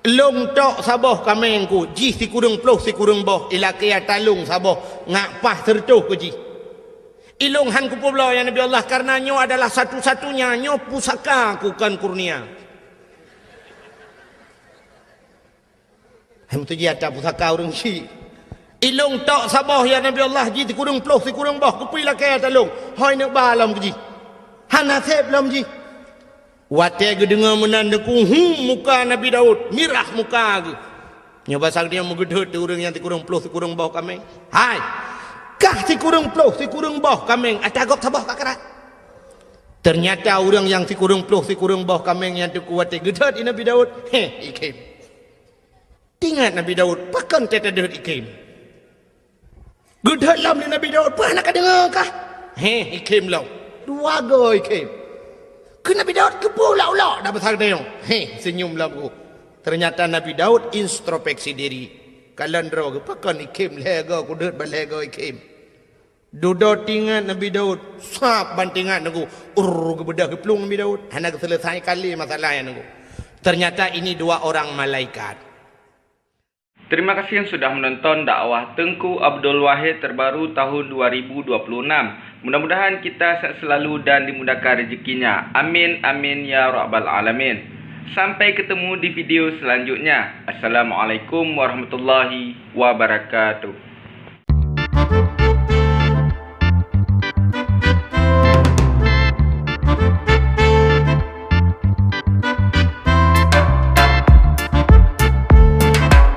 lôn tok saboh kaméng ku, jih sikureueng ploh sikureueng boh, ilakèe ata lôn saboh, ngat paih sireutôh ku jih. Ilôn han kupeubloe, ya Nabi Allah, kareuna nyoe adalah satu-satunya, nyoe pusaka ku kon kurnia." Hai meutuji ata pusaka ureueng syik. "Ilôn tok saboh, ya Nabi Allah, jih sikureueng ploh sikureueng boh, keupeue ilakèe ata lôn? Hôi neuk ba lom keu jih. Hana sép lom jih." Watèe geudeungoe meunan teungku, hu, muka Nabi Daud, mirah muka geuh. Nyoe basa geutanyoe meugeudhôt di ureueng nyang sikureueng ploh sikureueng boh kaméng. "Hai, kah sikureueng ploh sikureueng boh kaméng, ata gob saboh ka karat." Ternyata ureueng nyang sikureueng ploh sikureueng boh kaméng nyan teungku watèe geudhôt di Nabi Daud, heh, ikhém. Teuingat Nabi Daud, pakon teuh tadhôt ikhém. Geudhôt lom lé Nabi Daud, "Peue hana kadeungoe kah?" Heh, ikhém lom. Dua goe ikhém. Keu Nabi Daud keupeue ulok-ulok dak basa geutanyoe? Heh, seunyum lom geuh. Ternyata Nabi Daud introspeksi diri. Kalon droe geuh, "Pakon ikhém lhèe goe, kudhôt ban lhèe goe ikhém." Dudoe teuingat Nabi Daud, sab ban teuingat teungku. Urr, geubeudôh geuplueng Nabi Daud. Hana geuseuleusai kali masalah nyan teungku. Ternyata ini dua orang malaikat. Terima kasih yang sudah menonton dakwah Teungku Abdul Wahid terbaru tahun dua ribu dua puluh enam. Mudah-mudahan kita sehat selalu dan dimudahkan rezekinya. Amin, amin, ya rabbal alamin. Sampai ketemu di video selanjutnya. Assalamualaikum warahmatullahi wabarakatuh.